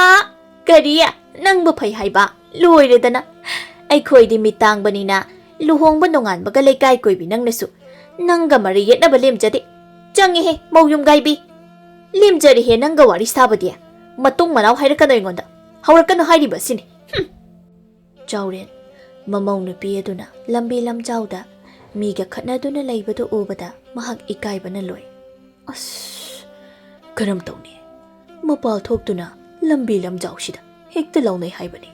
ꯀꯔꯤ? ꯅꯪꯕꯨ ꯐꯩ ꯍꯥꯏꯕ? ꯂꯣꯏꯔꯦꯗꯅ! ꯑꯩꯈꯣꯏꯗꯤ ꯃꯤꯠ ꯇꯥꯡꯕꯅꯤꯅ ꯂꯨꯍꯣꯡꯕ ꯅꯣꯡꯉꯥꯟꯕꯒ ꯂꯩꯀꯥꯏ ꯀꯣꯏꯕꯤ ꯅꯪꯅꯁꯨ ꯅꯪꯒ ꯃꯔꯩ ꯌꯦꯠꯅꯕ ꯂꯦꯝꯖꯗꯦ꯫ ꯆꯪꯉꯤꯍꯦ, ꯃꯧ ꯌꯨꯝꯒꯥꯏꯕꯤ! ꯂꯦꯝꯖꯔꯦꯍꯦ ꯅꯪꯒ ꯋꯥꯔꯤ ꯁꯥꯕꯗꯤ꯫ ꯃꯇꯨꯡ ꯃꯅꯥꯎ ꯍꯥꯏꯔꯛꯀꯅꯨ ꯑꯩꯉꯣꯟꯗ꯫ ꯍꯧꯔꯛꯀꯅꯨ ꯍꯥꯏꯔꯤꯕ ꯑꯁꯤꯅꯤ꯫ ꯍꯨꯝ!" ꯆꯥꯎꯔꯦꯟ, ꯃꯃꯧ ꯅꯨꯄꯤ ꯑꯗꯨꯅ ꯂꯝꯕꯤ ꯂꯝꯖꯥꯎꯗ ꯃꯤꯒ ꯈꯠꯅꯗꯨꯅ ꯂꯩꯕꯗꯨ ꯎꯕꯗ ꯃꯍꯥꯛ ꯏꯀꯥꯏꯕꯅ ꯂꯣꯏ꯫ "ꯑꯁ, ꯀꯔꯝ ꯇꯧꯅꯤ? ꯃꯄꯥꯜ ꯊꯣꯛꯇꯨꯅ ꯂꯝꯕꯤ ꯂꯝꯖꯥꯎꯁꯤꯗ ꯍꯦꯛꯇ ꯂꯥꯎꯅꯩ ꯍꯥꯏꯕꯅꯤ꯫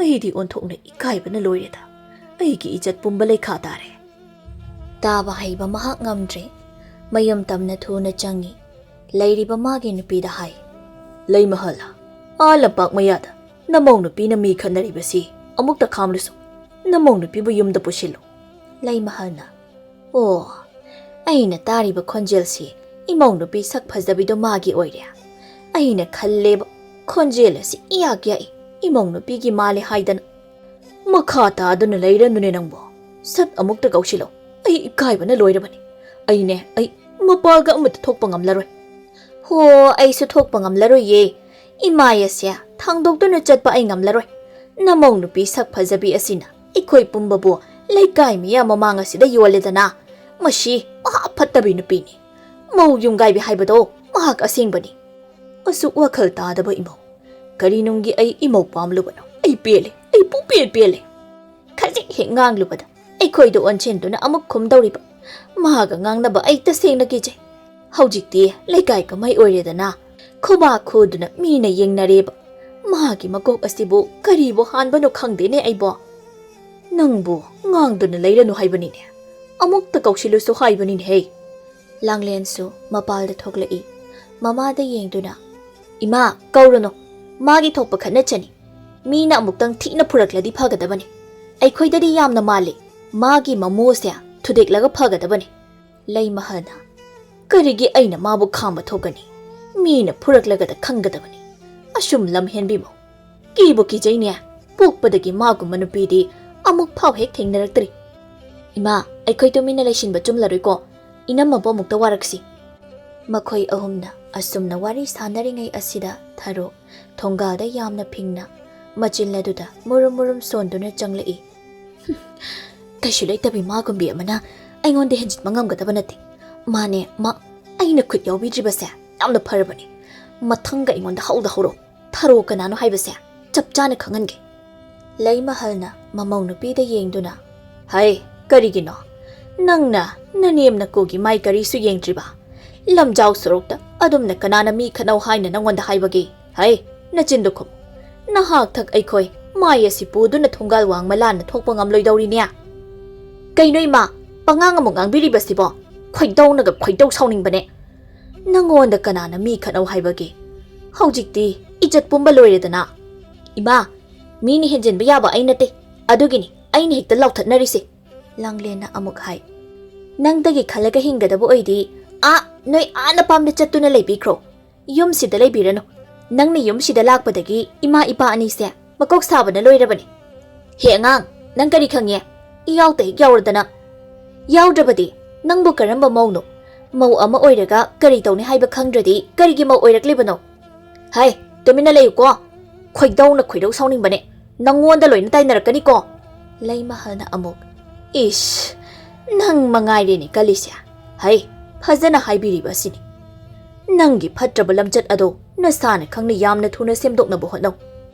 ꯑꯩꯗꯤ ꯑꯣꯟꯊꯣꯛꯅ ꯏꯀꯥꯏꯕꯅ ꯂꯣꯏꯔꯦꯗ꯫ ꯑꯩꯒꯤ ꯏꯖꯠ ꯄꯨꯝꯕ ꯂꯩꯈꯥ ꯇꯥꯔꯦ꯫" ꯇꯥꯕ ꯍꯩꯕ ꯃꯍꯥꯛ ꯉꯝꯗ꯭ꯔꯦ꯫ ꯃꯌꯨꯝ ꯇꯝꯅ ꯊꯨꯅ ꯆꯪꯉꯤ꯫ ꯂꯩꯔꯤꯕ ꯃꯥꯒꯤ ꯅꯨꯄꯤꯗ ꯍꯥꯏ, "ꯂꯩꯃꯍꯜ, ꯑꯥ ꯂꯝꯄꯥꯛ ꯃꯌꯥꯗ ꯅꯃꯧ ꯅꯨꯄꯤꯅ ꯃꯤ ꯈꯠꯅꯔꯤꯕꯁꯤ ꯑꯃꯨꯛꯇ ꯈꯥꯝꯂꯨꯁꯨ꯫ ꯅꯃꯧ ꯅꯨꯄꯤꯕꯨ ꯌꯨꯝꯗ ꯄꯨꯁꯤꯜꯂꯨ꯫" ꯂꯩꯃꯍꯜꯅ, "ꯑꯣ, ꯑꯩꯅ ꯇꯥꯔꯤꯕ ꯈꯣꯟꯖꯦꯜꯁꯤ ꯏꯃꯧ ꯅꯨꯄꯤ ꯁꯛ ꯐꯖꯕꯤꯗꯣ ꯃꯥꯒꯤ ꯑꯣꯏꯔꯦ꯫ ꯑꯩꯅ ꯈꯜꯂꯦꯕ, ꯈꯣꯟꯖꯦꯜ ꯑꯁꯤ ꯏꯌꯥꯛ ꯌꯥꯛꯏ, ꯏꯃꯧ ꯅꯨꯄꯤꯒꯤ ꯃꯥꯜꯂꯦ ꯍꯥꯏꯗꯅ꯫" "ꯃꯈꯥ ꯇꯥꯗꯨꯅ ꯂꯩꯔꯅꯨꯅꯦ ꯅꯪꯕꯣ꯫ ꯁꯠ ꯑꯃꯨꯛꯇ ꯀꯧꯁꯤꯜꯂꯣ꯫ ꯑꯩ ꯏꯀꯥꯏꯕꯅ ꯂꯣꯏꯔꯕꯅꯤ꯫ ꯑꯩꯅꯦ, ꯑꯩ ꯃꯄꯥꯜꯒ ꯑꯃꯠꯇ ꯊꯣꯛꯄ ꯉꯝꯂꯔꯣꯏ꯫" "ꯍꯣ, ꯑꯩꯁꯨ ꯊꯣꯛꯄ ꯉꯝꯂꯔꯣꯏꯌꯦ꯫ ꯏꯃꯥꯏ ꯑꯁꯦ ꯊꯥꯡꯗꯣꯛꯇꯨꯅ ꯆꯠꯄ ꯑꯩ ꯉꯝꯂꯔꯣꯏ꯫ ꯅꯃꯧ ꯅꯨꯄꯤ ꯁꯛ ꯐꯖꯕꯤ ꯑꯁꯤꯅ ꯑꯩꯈꯣꯏ ꯄꯨꯝꯕꯕꯨ ꯂꯩꯀꯥꯏ ꯃꯤꯌꯥꯝ ꯃꯃꯥꯡ ꯑꯁꯤꯗ ꯌꯣꯜꯂꯦꯗꯅ꯫ ꯃꯁꯤ ꯃꯍꯥ ꯐꯠꯇꯕꯤ ꯅꯨꯄꯤꯅꯤ꯫ ꯃꯧ ꯌꯨꯝꯒꯥꯏꯕꯤ ꯍꯥꯏꯕꯗꯣ ꯃꯍꯥꯛ ꯑꯁꯦꯡꯕꯅꯤ꯫" "ꯑꯁꯨꯛ ꯋꯥꯈꯜ ꯇꯥꯗꯕ ꯏꯃꯧ, ꯀꯔꯤ ꯅꯨꯡꯒꯤ ꯑꯩ ꯏꯃꯧ ꯄꯥꯝꯂꯨꯕꯅꯣ? ꯑꯩ ꯄꯦꯜꯂꯦ, ꯑꯩ ꯄꯨꯡꯄꯦꯟ ꯄꯦꯜꯂꯦ꯫" ꯈꯖꯤꯛ ꯍꯦꯛ ꯉꯥꯡꯂꯨꯕꯗ ꯑꯩꯈꯣꯏꯗ ꯑꯣꯟꯁꯤꯟꯗꯨꯅ ꯑꯃꯨꯛ ꯈꯨꯝꯗꯧꯔꯤꯕ꯫ ꯃꯍꯥꯛꯀ ꯉꯥꯡꯅꯕ ꯑꯩ ꯇꯁꯦꯡꯅ ꯀꯤꯖꯩ꯫ ꯍꯧꯖꯤꯛꯇꯤ ꯂꯩꯀꯥꯏ ꯀꯨꯝꯍꯩ ꯑꯣꯏꯔꯦꯗꯅ, ꯈꯨꯕꯥꯛ ꯈꯨꯗꯨꯅ ꯃꯤꯅ ꯌꯦꯡꯅꯔꯦꯕ꯫ ꯃꯍꯥꯛꯀꯤ ꯃꯀꯣꯛ ꯑꯁꯤꯕꯨ ꯀꯔꯤꯕꯨ ꯍꯥꯟꯕꯅꯣ ꯈꯪꯗꯦꯅꯦ ꯑꯩꯕꯣ꯫ "ꯅꯪꯕꯨ ꯉꯥꯡꯗꯨꯅ ꯂꯩꯔꯅꯨ ꯍꯥꯏꯕꯅꯤꯅꯦ꯫ ꯑꯃꯨꯛꯇ ꯀꯧꯁꯤꯜꯂꯨꯁꯨ ꯍꯥꯏꯕꯅꯤꯅꯦ ꯍꯦ꯫" ꯂꯥꯡꯂꯦꯟꯁꯨ ꯃꯄꯥꯜꯗ ꯊꯣꯛꯂꯛꯏ꯫ ꯃꯃꯥꯗ ꯌꯦꯡꯗꯨꯅ, "ꯏꯃꯥ, ꯀꯧꯔꯨꯅꯨ꯫ ꯃꯥꯒꯤ ꯊꯣꯛꯄ ꯈꯠꯅ ꯆꯩꯅꯤ꯫ ꯃꯤꯅ ꯑꯃꯨꯛꯇꯪ ꯊꯤꯅ ꯐꯨꯔꯛꯂꯗꯤ ꯐꯒꯗꯕꯅꯤ꯫ ꯑꯩꯈꯣꯏꯗꯗꯤ ꯌꯥꯝꯅ ꯃꯥꯜꯂꯤ꯫ ꯃꯥꯒꯤ ꯃꯃꯨ ꯑꯁꯦ ꯊꯨꯗꯦꯛꯂꯒ ꯐꯒꯗꯕꯅꯤ꯫" ꯂꯩꯃꯍꯜꯅ, ꯀꯔꯤꯒꯤ ꯑꯩꯅ ꯃꯥꯕꯨ ꯈꯥꯝꯕ ꯊꯣꯛꯀꯅꯤ? ꯃꯤꯅ ꯐꯨꯔꯛꯂꯒꯗ ꯈꯪꯒꯗꯕꯅꯤ꯫ ꯑꯁꯨꯝ ꯂꯝ ꯍꯦꯟꯕꯤꯃꯧ꯫ ꯀꯤꯕꯨ ꯀꯤꯖꯩꯅꯦ꯫ ꯄꯣꯛꯄꯗꯒꯤ ꯃꯥꯒꯨꯝꯕ ꯅꯨꯄꯤꯗꯤ ꯑꯃꯨꯛ ꯐꯥꯎ ꯍꯦꯛ ꯊꯦꯡꯅꯔꯛꯇ꯭ꯔꯤ꯫ ꯏꯃꯥ, ꯑꯩꯈꯣꯏ ꯇꯨꯃꯤꯟꯅ ꯂꯩꯁꯤꯟꯕ ꯆꯨꯝꯂꯔꯣꯏꯀꯣ꯫ ꯏꯅꯝꯃꯕꯨ ꯑꯃꯨꯛꯇ ꯋꯥꯔꯛꯁꯤ꯫ ꯃꯈꯣꯏ ꯑꯍꯨꯝꯅ ꯑꯁꯨꯝꯅ ꯋꯥꯔꯤ ꯁꯥꯟꯅꯔꯤꯉꯩ ꯑꯁꯤꯗ ꯊꯔꯣ ꯊꯣꯡꯒꯥꯜꯗ ꯌꯥꯝꯅ ꯐꯤꯡꯅ ꯃꯆꯤꯟ ꯑꯗꯨꯗ ꯃꯨꯔꯨꯝ ꯃꯨꯔꯨꯝ ꯁꯣꯟꯗꯨꯅ ꯆꯪꯂꯛꯏ꯫ "ꯍꯨꯝ, ꯀꯩꯁꯨ ꯂꯩꯇꯕꯤ ꯃꯥꯒꯨꯝꯕꯤ ꯑꯃꯅ ꯑꯩꯉꯣꯟꯗ ꯍꯦꯟꯖꯤꯟꯕ ꯉꯝꯒꯗꯕ ꯅꯠꯇꯦ꯫ ꯃꯥꯅꯦ, ꯃꯥ ꯑꯩꯅ ꯈꯨꯠ ꯌꯥꯎꯕꯤꯗ꯭ꯔꯤꯕꯁꯦ ꯌꯥꯝꯅ ꯐꯔꯕꯅꯦ꯫ ꯃꯊꯪꯒ ꯑꯩꯉꯣꯟꯗ ꯍꯧꯗ ꯍꯧꯔꯣ꯫ ꯊꯔꯣ ꯀꯅꯥꯅꯣ ꯍꯥꯏꯕꯁꯦ ꯆꯞ ꯆꯥꯅ ꯈꯪꯍꯟꯒꯦ꯫" ꯂꯩꯃꯍꯜꯅ ꯃꯃꯧ ꯅꯨꯄꯤꯗ ꯌꯦꯡꯗꯨꯅ, "ꯍꯩ, ꯀꯔꯤꯒꯤꯅꯣ? ꯅꯪꯅ ꯅꯅꯦꯝ ꯅꯀꯨꯒꯤ ꯃꯥꯏ ꯀꯔꯤꯁꯨ ꯌꯦꯡꯗ꯭ꯔꯤꯕ? ꯂꯝꯖꯥꯎ ꯁꯣꯔꯣꯛꯇ ꯑꯗꯨꯝꯅ ꯀꯅꯥꯅ ꯃꯤ ꯈꯠꯅꯧ ꯍꯥꯏꯅ ꯅꯪꯉꯣꯟꯗ ꯍꯥꯏꯕꯒꯦ? ꯍꯩ, ꯅꯆꯤꯟꯗꯨ ꯈꯨꯝ꯫ ꯅꯍꯥꯛ ꯊꯛ ꯑꯩꯈꯣꯏ ꯃꯥꯏ ꯑꯁꯤ ꯄꯨꯗꯨꯅ ꯊꯣꯡꯒꯥꯜ ꯋꯥꯡꯃ ꯂꯥꯟꯅ ꯊꯣꯛꯄ ꯉꯝꯂꯣꯏꯗꯧꯔꯤꯅꯦ꯫" "ꯀꯩꯅꯣ ꯏꯃꯥ, ꯄꯉꯥꯡ ꯑꯃꯨꯛ ꯉꯥꯡꯕꯤꯔꯤꯕꯁꯤꯕꯣ? ꯈꯣꯏꯗꯧꯅꯒ ꯈꯣꯏꯗꯧ ꯁꯥꯎꯅꯤꯡꯕꯅꯦ꯫ ꯅꯪꯉꯣꯟꯗ ꯀꯅꯥꯅ ꯃꯤ ꯈꯠꯅꯧ ꯍꯥꯏꯕꯒꯦ? ꯍꯧꯖꯤꯛꯇꯤ ꯏꯖꯠ ꯄꯨꯝꯕ ꯂꯣꯏꯔꯦꯗꯅ꯫" "ꯏꯃꯥ, ꯃꯤꯅ ꯍꯦꯟꯖꯤꯟꯕ ꯌꯥꯕ ꯑꯩ ꯅꯠꯇꯦ, ꯑꯗꯨꯒꯤꯅꯤ ꯑꯩꯅ ꯍꯦꯛꯇ ꯂꯥꯎꯊꯠꯅꯔꯤꯁꯦ꯫" ꯂꯥꯡꯂꯦꯟꯅ ꯑꯃꯨꯛ ꯍꯥꯏ, "ꯅꯪꯗꯒꯤ ꯈꯜꯂꯒ ꯍꯤꯡꯒꯗꯕ ꯑꯣꯏꯗꯤ ꯑꯥ ꯅꯣꯏ ꯑꯥ ꯅꯄꯥꯝꯗ ꯆꯠꯇꯨꯅ ꯂꯩꯕꯤꯈ꯭ꯔꯣ꯫ ꯌꯨꯝꯁꯤꯗ ꯂꯩꯕꯤꯔꯅꯨ꯫ ꯅꯪꯅ ꯌꯨꯝꯁꯤꯗ ꯂꯥꯛꯄꯗꯒꯤ ꯏꯃꯥ ꯏꯄꯥ ꯑꯅꯤꯁꯦ ꯃꯀꯣꯛ ꯁꯥꯕꯅ ꯂꯣꯏꯔꯕꯅꯤ꯫" "ꯍꯦ ꯑꯉꯥꯡ, ꯅꯪ ꯀꯔꯤ ꯈꯪꯉꯦ? ꯏꯌꯥꯎꯇ ꯍꯦꯛ ꯌꯥꯎꯔꯗꯅ꯫" "ꯌꯥꯎꯗ꯭ꯔꯕꯗꯤ ꯅꯪꯕꯨ ꯀꯔꯝꯕ ꯃꯧꯅꯣ? ꯃꯧ ꯑꯃ ꯑꯣꯏꯔꯒ ꯀꯔꯤ ꯇꯧꯅꯤ ꯍꯥꯏꯕ ꯈꯪꯗ꯭ꯔꯗꯤ ꯀꯔꯤꯒꯤ ꯃꯧ ꯑꯣꯏꯔꯛꯂꯤꯕꯅꯣ?" "ꯍꯩ, ꯇꯨꯃꯤꯟꯅ ꯂꯩꯌꯨꯀꯣ꯫ ꯈꯣꯏꯗꯧꯅ ꯈꯣꯏꯗꯧ ꯁꯥꯎꯅꯤꯡꯕꯅꯦ꯫ ꯅꯪꯉꯣꯟꯗ ꯂꯣꯏꯅ ꯇꯥꯏꯅꯔꯛꯀꯅꯤꯀꯣ꯫" ꯂꯩꯃꯍꯜꯅ ꯑꯃꯨꯛ, "ꯏꯁ, ꯅꯪ ꯃꯉꯥꯏꯔꯦꯅꯦ ꯀꯜꯂꯤꯁꯦ꯫ ꯍꯩ, ꯐꯖꯅ ꯍꯥꯏꯕꯤꯔꯤꯕ ꯑꯁꯤꯅꯤ꯫ ꯅꯪꯒꯤ ꯐꯠꯇ꯭ꯔꯕ ꯂꯝꯆꯠ ꯑꯗꯣ ꯅꯁꯥꯅ ꯈꯪꯅ ꯌꯥꯝꯅ ꯊꯨꯅ ꯁꯦꯝꯗꯣꯛꯅꯕ ꯍꯣꯠꯅꯧ꯫"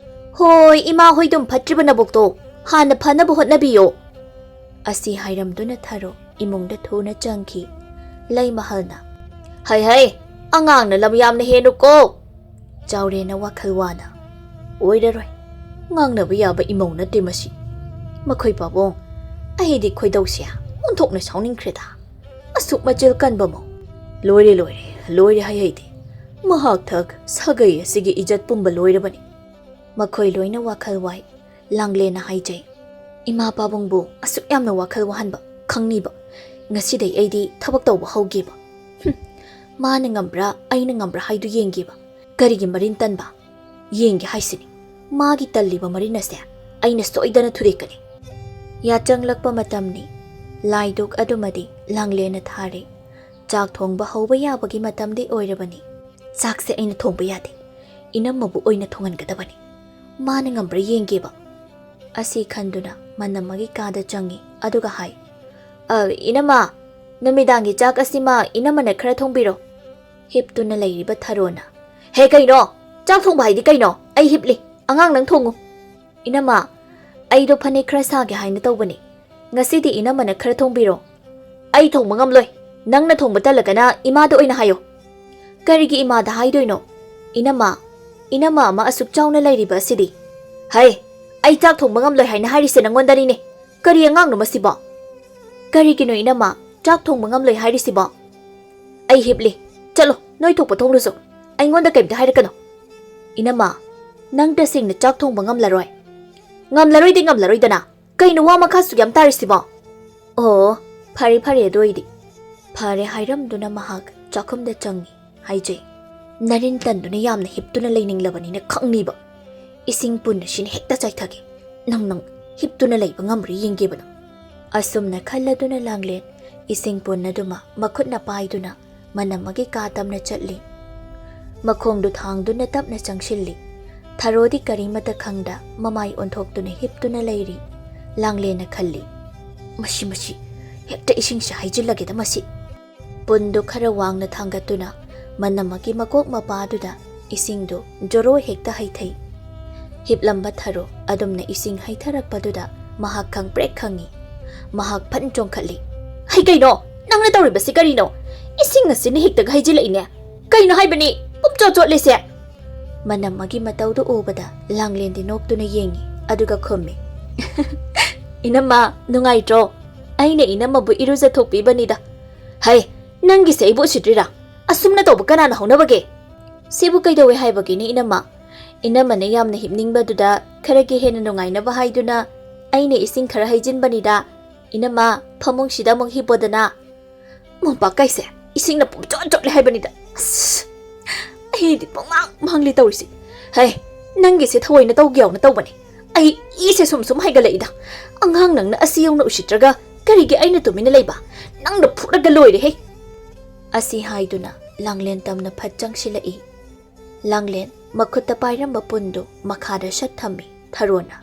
"ꯍꯣꯏ, ꯏꯃꯥ ꯍꯣꯏꯗꯨꯝ ꯐꯠꯇ꯭ꯔꯤꯕ ꯅꯕꯨꯛꯇꯣ ꯍꯥꯟꯅ ꯐꯅꯕ ꯍꯣꯠꯅꯕꯤꯌꯣ꯫" ꯑꯁꯤ ꯍꯥꯏꯔꯝꯗꯨꯅ ꯊꯔꯣ ꯏꯃꯨꯡꯗ ꯊꯨꯅ ꯆꯪꯈꯤ꯫ ꯂꯩꯃꯍꯜꯅ, "ꯍꯩ ꯍꯩ, ꯑꯉꯥꯡꯅ ꯂꯝ ꯌꯥꯝꯅ ꯍꯦꯟꯅꯨꯀꯣ꯫" ꯆꯥꯎꯔꯦꯟꯅ ꯋꯥꯈꯜ ꯋꯥꯅ, "ꯑꯣꯏꯔꯔꯣꯏ, ꯉꯥꯡꯅꯕ ꯌꯥꯕ ꯏꯃꯧ ꯅꯠꯇꯦ ꯃꯁꯤ꯫ ꯃꯈꯣꯏ ꯄꯥꯕꯨꯡ, ꯑꯩꯗꯤ ꯈꯣꯏꯗꯧꯁꯦ ꯑꯣꯟꯊꯣꯛꯅ ꯁꯥꯎꯅꯤꯡꯈ꯭ꯔꯦꯗ꯫ ꯑꯁꯨꯛ ꯃꯆꯤꯜ ꯀꯟꯕ ꯃꯧ꯫ ꯂꯣꯏꯔꯦ, ꯂꯣꯏꯔꯦ, ꯂꯣꯏꯔꯦ ꯍꯥꯏ ꯍꯩꯗꯦ꯫ ꯃꯍꯥꯛ ꯊꯛ ꯁꯥꯒꯩ ꯑꯁꯤꯒꯤ ꯏꯖꯠ ꯄꯨꯝꯕ ꯂꯣꯏꯔꯕꯅꯤ꯫" ꯃꯈꯣꯏ ꯂꯣꯏꯅ ꯋꯥꯈꯜ ꯋꯥꯏ꯫ ꯂꯥꯡꯂꯦꯟꯅ ꯍꯥꯏꯖꯩ, "ꯏꯃꯥ ꯄꯥꯕꯨꯡꯕꯨ ꯑꯁꯨꯛ ꯌꯥꯝꯅ ꯋꯥꯈꯜ ꯋꯥꯍꯟꯕ ꯈꯪꯅꯤꯕ꯫ ꯉꯁꯤꯗꯩ ꯑꯩꯗꯤ ꯊꯕꯛ ꯇꯧꯕ ꯍꯧꯒꯦꯕ꯫ ꯍꯨꯝ, ꯃꯥꯅ ꯉꯝꯕ꯭ꯔꯥ ꯑꯩꯅ ꯉꯝꯕ꯭ꯔꯥ ꯍꯥꯏꯗꯨ ꯌꯦꯡꯒꯦꯕ꯫ ꯀꯔꯤꯒꯤ ꯃꯔꯤꯟ ꯇꯟꯕ? ꯌꯦꯡꯒꯦ ꯍꯥꯏꯁꯤꯅꯤ꯫ ꯃꯥꯒꯤ ꯇꯜꯂꯤꯕ ꯃꯔꯤꯟ ꯑꯁꯦ ꯑꯩꯅ ꯁꯣꯏꯗꯅ ꯊꯨꯗꯦꯛꯀꯅꯤ꯫ ꯌꯥꯆꯪꯂꯛꯄ ꯃꯇꯝꯅꯤ꯫ ꯂꯥꯏꯗꯨꯛ ꯑꯗꯨꯃꯗꯤ ꯂꯥꯡꯂꯦꯟꯅ ꯊꯥꯔꯦ꯫ ꯆꯥꯛ ꯊꯣꯡꯕ ꯍꯧꯕ ꯌꯥꯕꯒꯤ ꯃꯇꯝꯗꯤ ꯑꯣꯏꯔꯕꯅꯤ꯫ ꯆꯥꯛꯁꯦ ꯑꯩꯅ ꯊꯣꯡꯕ ꯌꯥꯗꯦ꯫ ꯏꯅꯝꯃꯕꯨ ꯑꯣꯏꯅ ꯊꯣꯡꯍꯟꯒꯗꯕꯅꯤ꯫ ꯃꯥꯅ ꯉꯝꯕ꯭ꯔꯥ ꯌꯦꯡꯒꯦꯕ꯫ ꯑꯁꯤ ꯈꯟꯗꯨꯅ ꯃꯅꯝꯃꯒꯤ ꯀꯥꯗ ꯆꯪꯉꯤ꯫ ꯑꯗꯨꯒ ꯍꯥꯏ, "ꯑ, ꯏꯅꯝꯃ, ꯅꯨꯃꯤꯗꯥꯡꯒꯤ ꯆꯥꯛ ꯑꯁꯤꯃ ꯏꯅꯝꯃꯅ ꯈꯔ ꯊꯣꯡꯕꯤꯔꯣ꯫" ꯍꯤꯞꯇꯨꯅ ꯂꯩꯔꯤꯕ ꯊꯔꯣꯅ, "ꯍꯦ, ꯀꯩꯅꯣ? ꯆꯥꯛ ꯊꯣꯡꯕ ꯍꯥꯏꯗꯤ ꯀꯩꯅꯣ? ꯑꯩ ꯍꯤꯞꯂꯤ꯫ ꯑꯉꯥꯡ ꯅꯪ ꯊꯣꯡꯉꯨ꯫" "ꯏꯅꯝꯃ, ꯑꯩꯗꯣ ꯐꯅꯦꯛ ꯈꯔ ꯁꯥꯒꯦ ꯍꯥꯏꯅ ꯇꯧꯕꯅꯤ꯫ ꯉꯁꯤꯗꯤ ꯏꯅꯝꯃꯅ ꯈꯔ ꯊꯣꯡꯕꯤꯔꯣ꯫" "ꯑꯩ ꯊꯣꯡꯕ ꯉꯝꯂꯣꯏ꯫ ꯅꯪꯅ ꯊꯣꯡꯕ ꯇꯜꯂꯒꯅ ꯏꯃꯥꯗ ꯑꯣꯏꯅ ꯍꯥꯏꯌꯣ꯫" "ꯀꯔꯤꯒꯤ ꯏꯃꯥꯗ ꯍꯥꯏꯗꯣꯏꯅꯣ? ꯏꯅꯝꯃ, ꯏꯅꯝꯃ ꯑꯃ ꯑꯁꯨꯛ ꯆꯥꯎꯅ ꯂꯩꯔꯤꯕ ꯑꯁꯤꯗꯤ꯫" "ꯍꯩ, ꯑꯩ ꯆꯥꯛ ꯊꯣꯡꯕ ꯉꯝꯂꯣꯏ ꯍꯥꯏꯅ ꯍꯥꯏꯔꯤꯁꯦ ꯅꯪꯉꯣꯟꯗꯅꯤꯅꯦ꯫ ꯀꯔꯤ ꯑꯉꯥꯡꯅꯣ ꯃꯁꯤꯕꯣ?" "ꯀꯔꯤꯒꯤꯅꯣ ꯏꯅꯝꯃ, ꯆꯥꯛ ꯊꯣꯡꯕ ꯉꯝꯂꯣꯏ ꯍꯥꯏꯔꯤꯁꯤꯕꯣ?" "ꯑꯩ ꯍꯤꯞꯂꯤ꯫ ꯆꯠꯂꯣ, ꯅꯣꯏ ꯊꯣꯛꯄ ꯊꯣꯡꯂꯨꯆꯣ꯫ ꯑꯩꯉꯣꯟꯗ ꯀꯩꯝꯇ ꯍꯥꯏꯔꯛꯀꯅꯨ꯫" "ꯏꯅꯝꯃ, ꯅꯪ ꯇꯁꯦꯡꯅ ꯆꯥꯛ ꯊꯣꯡꯕ ꯉꯝꯂꯔꯣꯏ?" "ꯉꯝꯂꯔꯣꯏꯗꯤ ꯉꯝꯂꯔꯣꯏꯗꯅ꯫ ꯀꯩꯅꯣ ꯋꯥ ꯃꯈꯥ ꯁꯨꯛ ꯌꯥꯝ ꯇꯥꯔꯤꯁꯤꯕꯣ?" "ꯑꯣ, ꯐꯔꯦ ꯐꯔꯦ ꯑꯗꯨ ꯑꯣꯏꯗꯤ꯫" ꯐꯔꯦ ꯍꯥꯏꯔꯝꯗꯨꯅ ꯃꯍꯥꯛ ꯆꯥꯛꯈꯨꯝꯗ ꯆꯪꯉꯤ꯫ ꯍꯥꯏꯖꯩ꯫ ꯅꯔꯤꯟ ꯇꯟꯗꯨꯅ ꯌꯥꯝꯅ ꯍꯤꯞꯇꯨꯅ ꯂꯩꯅꯤꯡꯂꯕꯅꯤꯅ ꯈꯪꯅꯤꯕ꯫ ꯏꯁꯤꯡ ꯄꯨꯟꯅ ꯁꯤꯅ ꯍꯦꯛꯇ ꯆꯥꯏꯊꯒꯦ꯫ ꯅꯪ, ꯅꯪ ꯍꯤꯞꯇꯨꯅ ꯂꯩꯕ ꯉꯝꯕ꯭ꯔꯥ ꯌꯦꯡꯒꯦꯕ ꯅꯪ꯫ ꯑꯁꯨꯝꯅ ꯈꯜꯂꯗꯨꯅ ꯂꯥꯡꯂꯦꯟ ꯏꯁꯤꯡ ꯄꯨꯟꯅꯗꯨꯃ ꯃꯈꯨꯠꯅ ꯄꯥꯏꯗꯨꯅ ꯃꯅꯝꯃꯒꯤ ꯀꯥ ꯇꯝꯅ ꯆꯠꯂꯤ꯫ ꯃꯈꯣꯡꯗꯨ ꯊꯥꯡꯗꯨꯅ ꯇꯞꯅ ꯆꯪꯁꯤꯜꯂꯤ꯫ ꯊꯔꯣꯗꯤ ꯀꯔꯤꯃꯠꯇ ꯈꯪꯗ ꯃꯃꯥꯏ ꯑꯣꯟꯊꯣꯛꯇꯨꯅ ꯍꯤꯞꯇꯨꯅ ꯂꯩꯔꯤ꯫ ꯂꯥꯡꯂꯦꯟꯅ ꯈꯜꯂꯤ, "ꯃꯁꯤ, ꯃꯁꯤ, ꯍꯦꯛꯇ ꯏꯁꯤꯡꯁꯦ ꯍꯩꯖꯤꯜꯂꯒꯦꯗ ꯃꯁꯤ꯫" ꯄꯨꯟꯗꯨ ꯈꯔ ꯋꯥꯡꯅ ꯊꯥꯡꯒꯠꯇꯨꯅ ꯃꯅꯝꯃꯒꯤ ꯃꯀꯣꯛ ꯃꯄꯥꯗꯨꯗ ꯏꯁꯤꯡꯗꯨ ꯖꯣꯔꯣ ꯍꯦꯛꯇ ꯍꯩꯊꯩ꯫ ꯍꯤꯞꯂꯝꯕ ꯊꯔꯣ ꯑꯗꯨꯝꯅ ꯏꯁꯤꯡ ꯍꯩꯊꯔꯛꯄꯗꯨꯗ ꯃꯍꯥꯛ ꯈꯪꯄ꯭ꯔꯦꯛ ꯈꯪꯉꯤ꯫ ꯃꯍꯥꯛ ꯐꯟ ꯆꯣꯡꯈꯠꯂꯤ꯫ "ꯍꯩ, ꯀꯩꯅꯣ? ꯅꯪꯅ ꯇꯧꯔꯤꯕꯁꯤ ꯀꯔꯤꯅꯣ? ꯏꯁꯤꯡ ꯑꯁꯤꯅ ꯍꯦꯛꯇꯒ ꯍꯩꯖꯤꯜꯂꯛꯏꯅꯦ꯫ ꯀꯩꯅꯣ ꯍꯥꯏꯕꯅꯤ? ꯄꯨꯝꯆꯣꯠ ꯆꯣꯠꯂꯤꯁꯦ!" ꯃꯅꯝꯃꯒꯤ ꯃꯇꯧꯗꯨ ꯎꯕꯗ ꯂꯥꯡꯂꯦꯟꯗꯤ ꯅꯣꯛꯇꯨꯅ ꯌꯦꯡꯉꯤ, ꯑꯗꯨꯒ ꯈꯨꯝꯃꯤ, "ꯏꯅꯝꯃ, ꯅꯨꯡꯉꯥꯏꯇ꯭ꯔꯣ? ꯑꯩꯅ ꯏꯅꯝꯃꯕꯨ ꯏꯔꯨꯖꯊꯣꯛꯄꯤꯕꯅꯤꯗ꯫" "ꯍꯩ, ꯅꯪꯒꯤꯁꯦ ꯑꯩꯕꯨ ꯎꯁꯤꯠꯇ꯭ꯔꯤꯔꯥ? ꯑꯁꯨꯝꯅ ꯇꯧꯕ ꯀꯅꯥꯅ ꯍꯧꯅꯕꯒꯦ?" "ꯁꯤꯕꯨ ꯀꯩꯗꯧꯋꯦ ꯍꯥꯏꯕꯒꯤꯅꯦ, ꯏꯅꯝꯃ? ꯏꯅꯝꯃꯅ ꯌꯥꯝꯅ ꯍꯤꯞꯅꯤꯡꯕꯗꯨꯗ ꯈꯔꯒꯤ ꯍꯦꯟꯅ ꯅꯨꯡꯉꯥꯏꯅꯕ ꯍꯥꯏꯗꯨꯅ ꯑꯩꯅ ꯏꯁꯤꯡ ꯈꯔ ꯍꯩꯖꯤꯟꯕꯅꯤꯗ꯫ ꯏꯅꯝꯃ, ꯐꯃꯨꯡꯁꯤꯗ ꯑꯃꯨꯛ ꯍꯤꯞꯄꯣꯗꯅ꯫" "ꯃꯣꯝꯄꯥꯛ ꯀꯥꯏꯁꯦ, ꯏꯁꯤꯡꯅ ꯄꯨꯝꯆꯣꯠ ꯆꯣꯠꯂꯦ ꯍꯥꯏꯕꯅꯤꯗ꯫ ꯑꯁ, ꯑꯩꯗꯤ ꯄꯨꯡꯃꯥꯡ ꯃꯥꯡꯂꯤ ꯇꯧꯔꯤꯁꯦ꯫ ꯍꯩ, ꯅꯪꯒꯤꯁꯦ ꯊꯑꯣꯏꯅ ꯇꯧꯒꯦ ꯌꯥꯎꯅ ꯇꯧꯕꯅꯦ꯫ ꯑꯩ ꯏꯁꯦ ꯁꯨꯝ ꯁꯨꯝ ꯍꯩꯒꯠꯂꯛꯏꯗ꯫ ꯑꯉꯥꯡ ꯅꯪꯅ ꯑꯁꯤ ꯌꯧꯅ ꯎꯁꯤꯠꯇ꯭ꯔꯒ ꯀꯔꯤꯒꯤ ꯑꯩꯅ ꯇꯨꯃꯤꯟꯅ ꯂꯩꯕ? ꯅꯪꯅ ꯐꯨꯔꯒ ꯂꯣꯏꯔꯦꯍꯦ꯫ ꯑꯁꯤ ꯍꯥꯏꯗꯨꯅ ꯂꯥꯡꯂꯦꯟ ꯇꯝꯅ ꯐꯠ ꯆꯪꯁꯤꯜꯂꯛꯏ꯫ ꯂꯥꯡꯂꯦꯟ ꯃꯈꯨꯠꯇ ꯄꯥꯏꯔꯝꯕ ꯄꯨꯟꯗꯨ ꯃꯈꯥꯗ ꯁꯠ ꯊꯝꯃꯤ꯫ ꯊꯔꯣꯅ,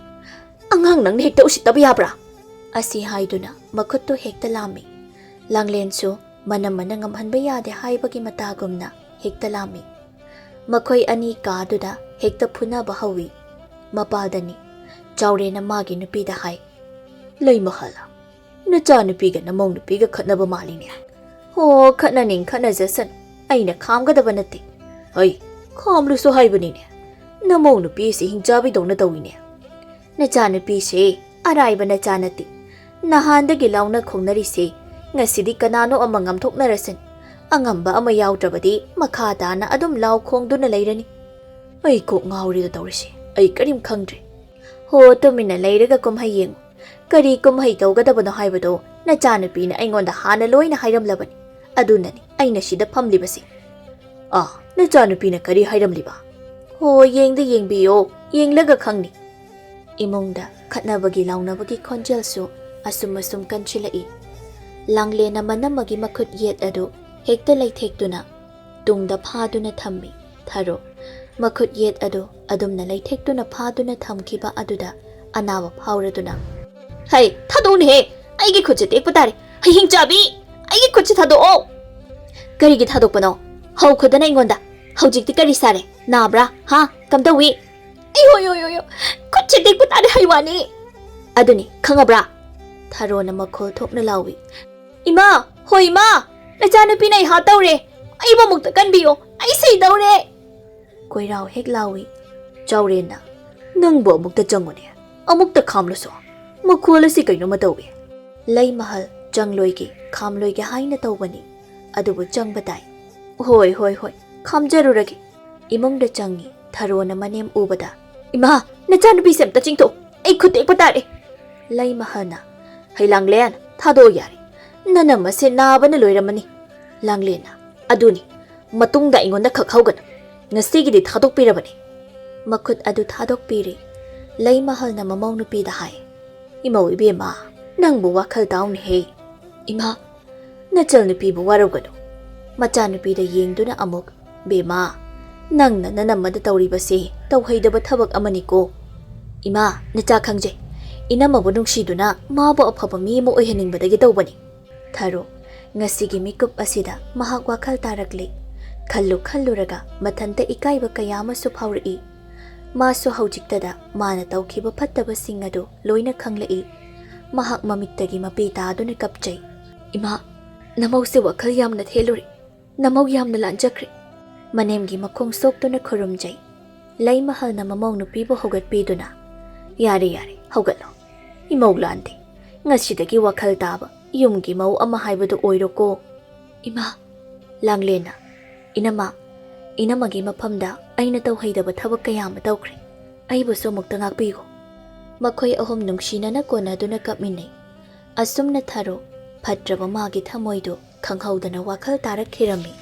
"ꯑꯉꯥꯡ ꯅꯪꯅ ꯍꯦꯛꯇ ꯎꯁꯤꯠꯇꯕ ꯌꯥꯕ꯭ꯔꯥ?" ꯑꯁꯤ ꯍꯥꯏꯗꯨꯅ ꯃꯈꯨꯠꯇꯨ ꯍꯦꯛꯇ ꯂꯥꯝꯃꯤ꯫ ꯂꯥꯡꯂꯦꯟꯁꯨ ꯃꯅꯝ ꯑꯃꯅ ꯉꯝꯍꯟꯕ ꯌꯥꯗꯦ ꯍꯥꯏꯕꯒꯤ ꯃꯇꯥꯒꯨꯝꯅ ꯍꯦꯛꯇ ꯂꯥꯝꯃꯤ꯫ ꯃꯈꯣꯏ ꯑꯅꯤ ꯀꯥꯗꯨꯗ ꯍꯦꯛꯇ ꯐꯨꯅꯕ ꯍꯧꯏ꯫ ꯃꯄꯥꯜꯗꯅꯤ꯫ ꯆꯥꯎꯔꯦꯟꯅ ꯃꯥꯒꯤ ꯅꯨꯄꯤꯗ ꯍꯥꯏ, "ꯂꯩꯃꯍꯜ, ꯅꯆꯥꯅꯨꯄꯤꯒ ꯅꯃꯧ ꯅꯨꯄꯤꯒ ꯈꯠꯅꯕ ꯃꯥꯜꯂꯤꯅꯦ꯫ ꯍꯣ, ꯈꯠꯅꯅꯤꯡ ꯈꯠꯅꯖꯁꯅꯨ, ꯑꯩꯅ ꯈꯥꯝꯒꯗꯕ ꯅꯠꯇꯦ꯫ ꯍꯩ, ꯈꯥꯝꯂꯨꯁꯨ ꯍꯥꯏꯕꯅꯤꯅꯦ꯫ ꯅꯃꯧ ꯅꯨꯄꯤꯁꯤ ꯍꯤꯡꯆꯥꯕꯤꯗꯧꯅ ꯇꯧꯏꯅꯦ꯫ ꯅꯆꯥꯅꯨꯄꯤꯁꯦ ꯑꯔꯥꯏꯕ ꯅꯆꯥ ꯅꯠꯇꯦ꯫ ꯅꯍꯥꯟꯗꯒꯤ ꯂꯥꯎꯅ ꯈꯣꯡꯅꯔꯤꯁꯦ, ꯉꯁꯤꯗꯤ ꯀꯅꯥꯅꯣ ꯑꯃ ꯉꯥꯝꯊꯣꯛꯅꯔꯁꯅꯤ꯫ ꯑꯉꯝꯕ ꯑꯃ ꯌꯥꯎꯗ꯭ꯔꯕꯗꯤ ꯃꯈꯥ ꯇꯥꯅ ꯑꯗꯨꯝ ꯂꯥꯎ ꯈꯣꯡꯗꯨꯅ ꯂꯩꯔꯅꯤ꯫ ꯑꯩ ꯀꯣꯛ ꯉꯥꯎꯔꯦꯗ ꯇꯧꯔꯤꯁꯦ, ꯑꯩ ꯀꯔꯤꯝ ꯈꯪꯗ꯭ꯔꯦ꯫ ꯍꯣ, ꯇꯨꯃꯤꯟꯅ ꯂꯩꯔꯒ ꯀꯨꯝꯍꯩ ꯌꯦꯡꯉꯨ꯫ ꯀꯔꯤ ꯀꯨꯝꯍꯩ ꯇꯧꯒꯗꯕꯅꯣ ꯍꯥꯏꯕꯗꯣ ꯅꯆꯥꯅꯨꯄꯤꯅ ꯑꯩꯉꯣꯟꯗ ꯍꯥꯟꯅ ꯂꯣꯏꯅ ꯍꯥꯏꯔꯝꯂꯕꯅꯤ꯫ ꯑꯗꯨꯅꯅꯤ ꯑꯩꯅ ꯁꯤꯗ ꯐꯝꯂꯤꯕꯁꯤ꯫" "ꯑꯥ, ꯅꯆꯥꯅꯨꯄꯤꯅ ꯀꯔꯤ ꯍꯥꯏꯔꯝꯂꯤꯕ?" "ꯍꯣ, ꯌꯦꯡꯗ ꯌꯦꯡꯕꯤꯌꯣ, ꯌꯦꯡꯂꯒ ꯈꯪꯅꯤ꯫" ꯏꯃꯨꯡꯗ ꯈꯠꯅꯕꯒꯤ ꯂꯥꯎꯅꯕꯒꯤ ꯈꯣꯟꯖꯦꯜꯁꯨ ꯑꯁꯨꯝ ꯑꯁꯨꯝ ꯀꯟꯁꯤꯜꯂꯛꯏ꯫ ꯂꯥꯡꯂꯦꯟꯅ ꯃꯅꯝꯃꯒꯤ ꯃꯈꯨꯠ ꯌꯦꯠ ꯑꯗꯨ ꯍꯦꯛꯇ ꯂꯩꯊꯦꯛꯇꯨꯅ ꯇꯨꯡꯗ ꯐꯥꯗꯨꯅ ꯊꯝꯃꯤ꯫ ꯊꯔꯣ ꯃꯈꯨꯠ ꯌꯦꯠ ꯑꯗꯨ ꯑꯗꯨꯝꯅ ꯂꯩꯊꯦꯛꯇꯨꯅ ꯐꯥꯗꯨꯅ ꯊꯝꯈꯤꯕ ꯑꯗꯨꯗ ꯑꯅꯥꯕ ꯐꯥꯎꯔꯗꯨꯅ, "ꯍꯩ, ꯊꯥꯗꯣꯛꯎꯅꯦꯍꯦ! ꯑꯩꯒꯤ ꯈꯨꯠꯁꯦ ꯇꯦꯛꯄ ꯇꯥꯔꯦ! ꯍꯩ ꯍꯤꯡꯆꯥꯕꯤ! ꯑꯩꯒꯤ ꯈꯨꯠꯁꯦ ꯊꯥꯗꯣꯛꯑꯣ!" "ꯀꯔꯤꯒꯤ ꯊꯥꯗꯣꯛꯄꯅꯣ? ꯍꯧꯈꯣꯗꯅ ꯑꯩꯉꯣꯟꯗ꯫ ꯍꯧꯖꯤꯛꯇꯤ ꯀꯔꯤ ꯁꯥꯔꯦ? ꯅꯥꯕ꯭ꯔꯥ? ꯍꯥ? ꯀꯝꯗꯧꯏ?" "ꯑꯩ ꯍꯣꯏ, ꯍꯣꯏ, ꯍꯣꯏ, ꯍꯣꯏ! ꯈꯨꯠꯁꯦ ꯇꯦꯛꯄ ꯇꯥꯔꯦ, ꯍꯩꯋꯥꯅꯤ!" "ꯑꯗꯨꯅꯤ, ꯈꯪꯉꯕ꯭ꯔꯥ?" ꯊꯔꯣꯅ ꯃꯈꯣꯜ ꯊꯣꯛꯅ ꯂꯥꯎꯏ꯫ "ꯏꯃꯥ! ꯍꯣꯏ, ꯏꯃꯥ! ꯅꯆꯥꯅꯨꯄꯤꯅ ꯑꯩ ꯍꯥꯠꯇꯧꯔꯦ! ꯑꯩꯕꯨ ꯑꯃꯨꯛꯇ ꯀꯟꯕꯤꯌꯣ! ꯑꯩ ꯁꯤꯗꯧꯔꯦ!" ꯀꯣꯏꯔꯥꯎ ꯍꯦꯛ ꯂꯥꯎꯏ꯫ ꯆꯥꯎꯔꯦꯟꯅ, "ꯅꯪꯕꯨ ꯑꯃꯨꯛꯇ ꯆꯪꯉꯨꯅꯦ, ꯑꯃꯨꯛꯇ ꯈꯥꯝꯂꯨꯁꯣ꯫ ꯃꯈꯣꯜ ꯑꯁꯤ ꯀꯩꯅꯣꯝꯃ ꯇꯧꯏ꯫" ꯂꯩꯃꯍꯜ ꯆꯪꯂꯣꯏꯒꯦ ꯈꯥꯝꯂꯣꯏꯒꯦ ꯍꯥꯏꯅ ꯇꯧꯕꯅꯤ, ꯑꯗꯨꯕꯨ ꯆꯪꯕ ꯇꯥꯏ꯫ "ꯍꯣꯏ, ꯍꯣꯏ, ꯍꯣꯏ, ꯈꯥꯝꯖꯔꯨꯔꯒꯦ꯫" ꯏꯃꯨꯡꯗ ꯆꯪꯉꯤ꯫ ꯊꯔꯣꯅ ꯃꯅꯦꯝ ꯎꯕꯗ, "ꯏꯃꯥ, ꯅꯆꯥꯅꯨꯄꯤꯁꯦ ꯑꯝꯇ ꯆꯤꯡꯊꯣꯛꯎ, ꯑꯩ ꯈꯨꯠ ꯇꯦꯛꯄ ꯇꯥꯔꯦ꯫" ꯂꯩꯃꯍꯜꯅ, "ꯍꯩ ꯂꯥꯡꯂꯦꯟ, ꯊꯥꯗꯣꯛꯑꯣ ꯌꯥꯔꯦ꯫ ꯅꯅꯝ ꯑꯁꯦ ꯅꯥꯕꯅ ꯂꯣꯏꯔꯝꯃꯅꯤ꯫" ꯂꯥꯡꯂꯦꯟꯅ, "ꯑꯗꯨꯅꯤ, ꯃꯇꯨꯡꯗ ꯑꯩꯉꯣꯟꯗ ꯈꯛ ꯍꯧꯒꯅꯨ꯫ ꯉꯁꯤꯒꯤꯗꯤ ꯊꯥꯗꯣꯛꯄꯤꯔꯕꯅꯤ꯫" ꯃꯈꯨꯠ ꯑꯗꯨ ꯊꯥꯗꯣꯛꯄꯤꯔꯦ꯫ ꯂꯩꯃꯍꯜꯅ ꯃꯃꯧ ꯅꯨꯄꯤꯗ ꯍꯥꯏ, "ꯏꯃꯧ ꯏꯕꯦꯝꯃ, ꯅꯪꯕꯨ ꯋꯥꯈꯜ ꯇꯥꯎꯅꯦꯍꯦ꯫" "ꯏꯃꯥ, ꯅꯆꯜ ꯅꯨꯄꯤꯕꯨ ꯋꯥꯔꯧꯒꯅꯨ꯫" ꯃꯆꯥꯅꯨꯄꯤꯗ ꯌꯦꯡꯗꯨꯅ ꯑꯃꯨꯛ, "ꯕꯦꯝꯃ, ꯅꯪꯅ ꯅꯅꯝꯃꯗ ꯇꯧꯔꯤꯕꯁꯤ ꯇꯧꯍꯩꯗꯕ ꯊꯕꯛ ꯑꯃꯅꯤꯀꯣ꯫" "ꯏꯃꯥ, ꯅꯆꯥ ꯈꯪꯖꯩ꯫ ꯏꯅꯝꯃꯕꯨ ꯅꯨꯡꯁꯤꯗꯨꯅ ꯃꯥꯕꯨ ꯑꯐꯕ ꯃꯤ ꯑꯃ ꯑꯣꯏꯍꯟꯅꯤꯡꯕꯗꯒꯤ ꯇꯧꯕꯅꯤ꯫" ꯊꯥꯔꯣ, ꯉꯁꯤꯒꯤ ꯃꯤꯀꯨꯞ ꯑꯁꯤꯗ ꯃꯍꯥꯛ ꯋꯥꯈꯜ ꯇꯥꯔꯛꯂꯤ꯫ ꯈꯜꯂꯨ ꯈꯜꯂꯨꯔꯒ ꯃꯊꯟꯇ ꯏꯀꯥꯏꯕ ꯀꯌꯥ ꯑꯃꯁꯨ ꯐꯥꯎꯔꯛꯏ꯫ ꯃꯥꯁꯨ ꯍꯧꯖꯤꯛꯇꯗ ꯃꯥꯅ ꯇꯧꯈꯤꯕ ꯐꯠꯇꯕꯁꯤꯡ ꯑꯗꯨ ꯂꯣꯏꯅ ꯈꯪꯂꯛꯏ꯫ ꯃꯍꯥꯛ ꯃꯃꯤꯠꯇꯒꯤ ꯃꯄꯤ ꯇꯥꯗꯨꯅ ꯀꯞꯆꯩ꯫ "ꯏꯃꯥ, ꯅꯃꯧꯁꯦ ꯋꯥꯈꯜ ꯌꯥꯝꯅ ꯊꯦꯜꯂꯨꯔꯦ꯫ ꯅꯃꯧ ꯌꯥꯝꯅ ꯂꯥꯟꯖꯈ꯭ꯔꯦ꯫" ꯃꯅꯦꯝꯒꯤ ꯃꯈꯣꯡ ꯁꯣꯛꯇꯨꯅ ꯈꯨꯔꯨꯝꯖꯩ꯫ ꯂꯩꯃꯍꯜꯅ ꯃꯃꯧ ꯅꯨꯄꯤꯕꯨ ꯍꯧꯒꯠꯄꯤꯗꯨꯅ, "ꯌꯥꯔꯦ, ꯌꯥꯔꯦ, ꯍꯧꯒꯠꯂꯣ꯫ ꯏꯃꯧ ꯂꯥꯟꯗꯦ꯫ ꯉꯁꯤꯗꯒꯤ ꯋꯥꯈꯜ ꯇꯥꯕ ꯌꯨꯝꯒꯤ ꯃꯧ ꯑꯃ ꯍꯥꯏꯕꯗꯨ ꯑꯣꯏꯔꯣꯀꯣ꯫" "ꯏꯃꯥ꯫" ꯂꯥꯡꯂꯦꯟꯅ, "ꯏꯅꯝꯃ, ꯏꯅꯝꯃꯒꯤ ꯃꯐꯝꯗ ꯑꯩꯅ ꯇꯧꯍꯩꯗꯕ ꯊꯕꯛ ꯀꯌꯥ ꯑꯃ ꯇꯧꯈ꯭ꯔꯦ꯫ ꯑꯩꯕꯨꯁꯨ ꯑꯃꯨꯛꯇ ꯉꯥꯛꯄꯤꯌꯨ꯫" ꯃꯈꯣꯏ ꯑꯍꯨꯝ ꯅꯨꯡꯁꯤꯅꯅ ꯀꯣꯟꯅꯗꯨꯅ ꯀꯞꯃꯤꯟꯅꯩ꯫ ꯑꯁꯨꯝꯅ ꯊꯥꯔꯣ, ꯐꯠꯇ꯭ꯔꯕ ꯃꯥꯒꯤ ꯊꯃꯣꯏꯗꯨ ꯈꯪꯍꯧꯗꯅ ꯋꯥꯈꯜ ꯇꯥꯔꯛꯈꯤꯔꯝꯃꯤ꯫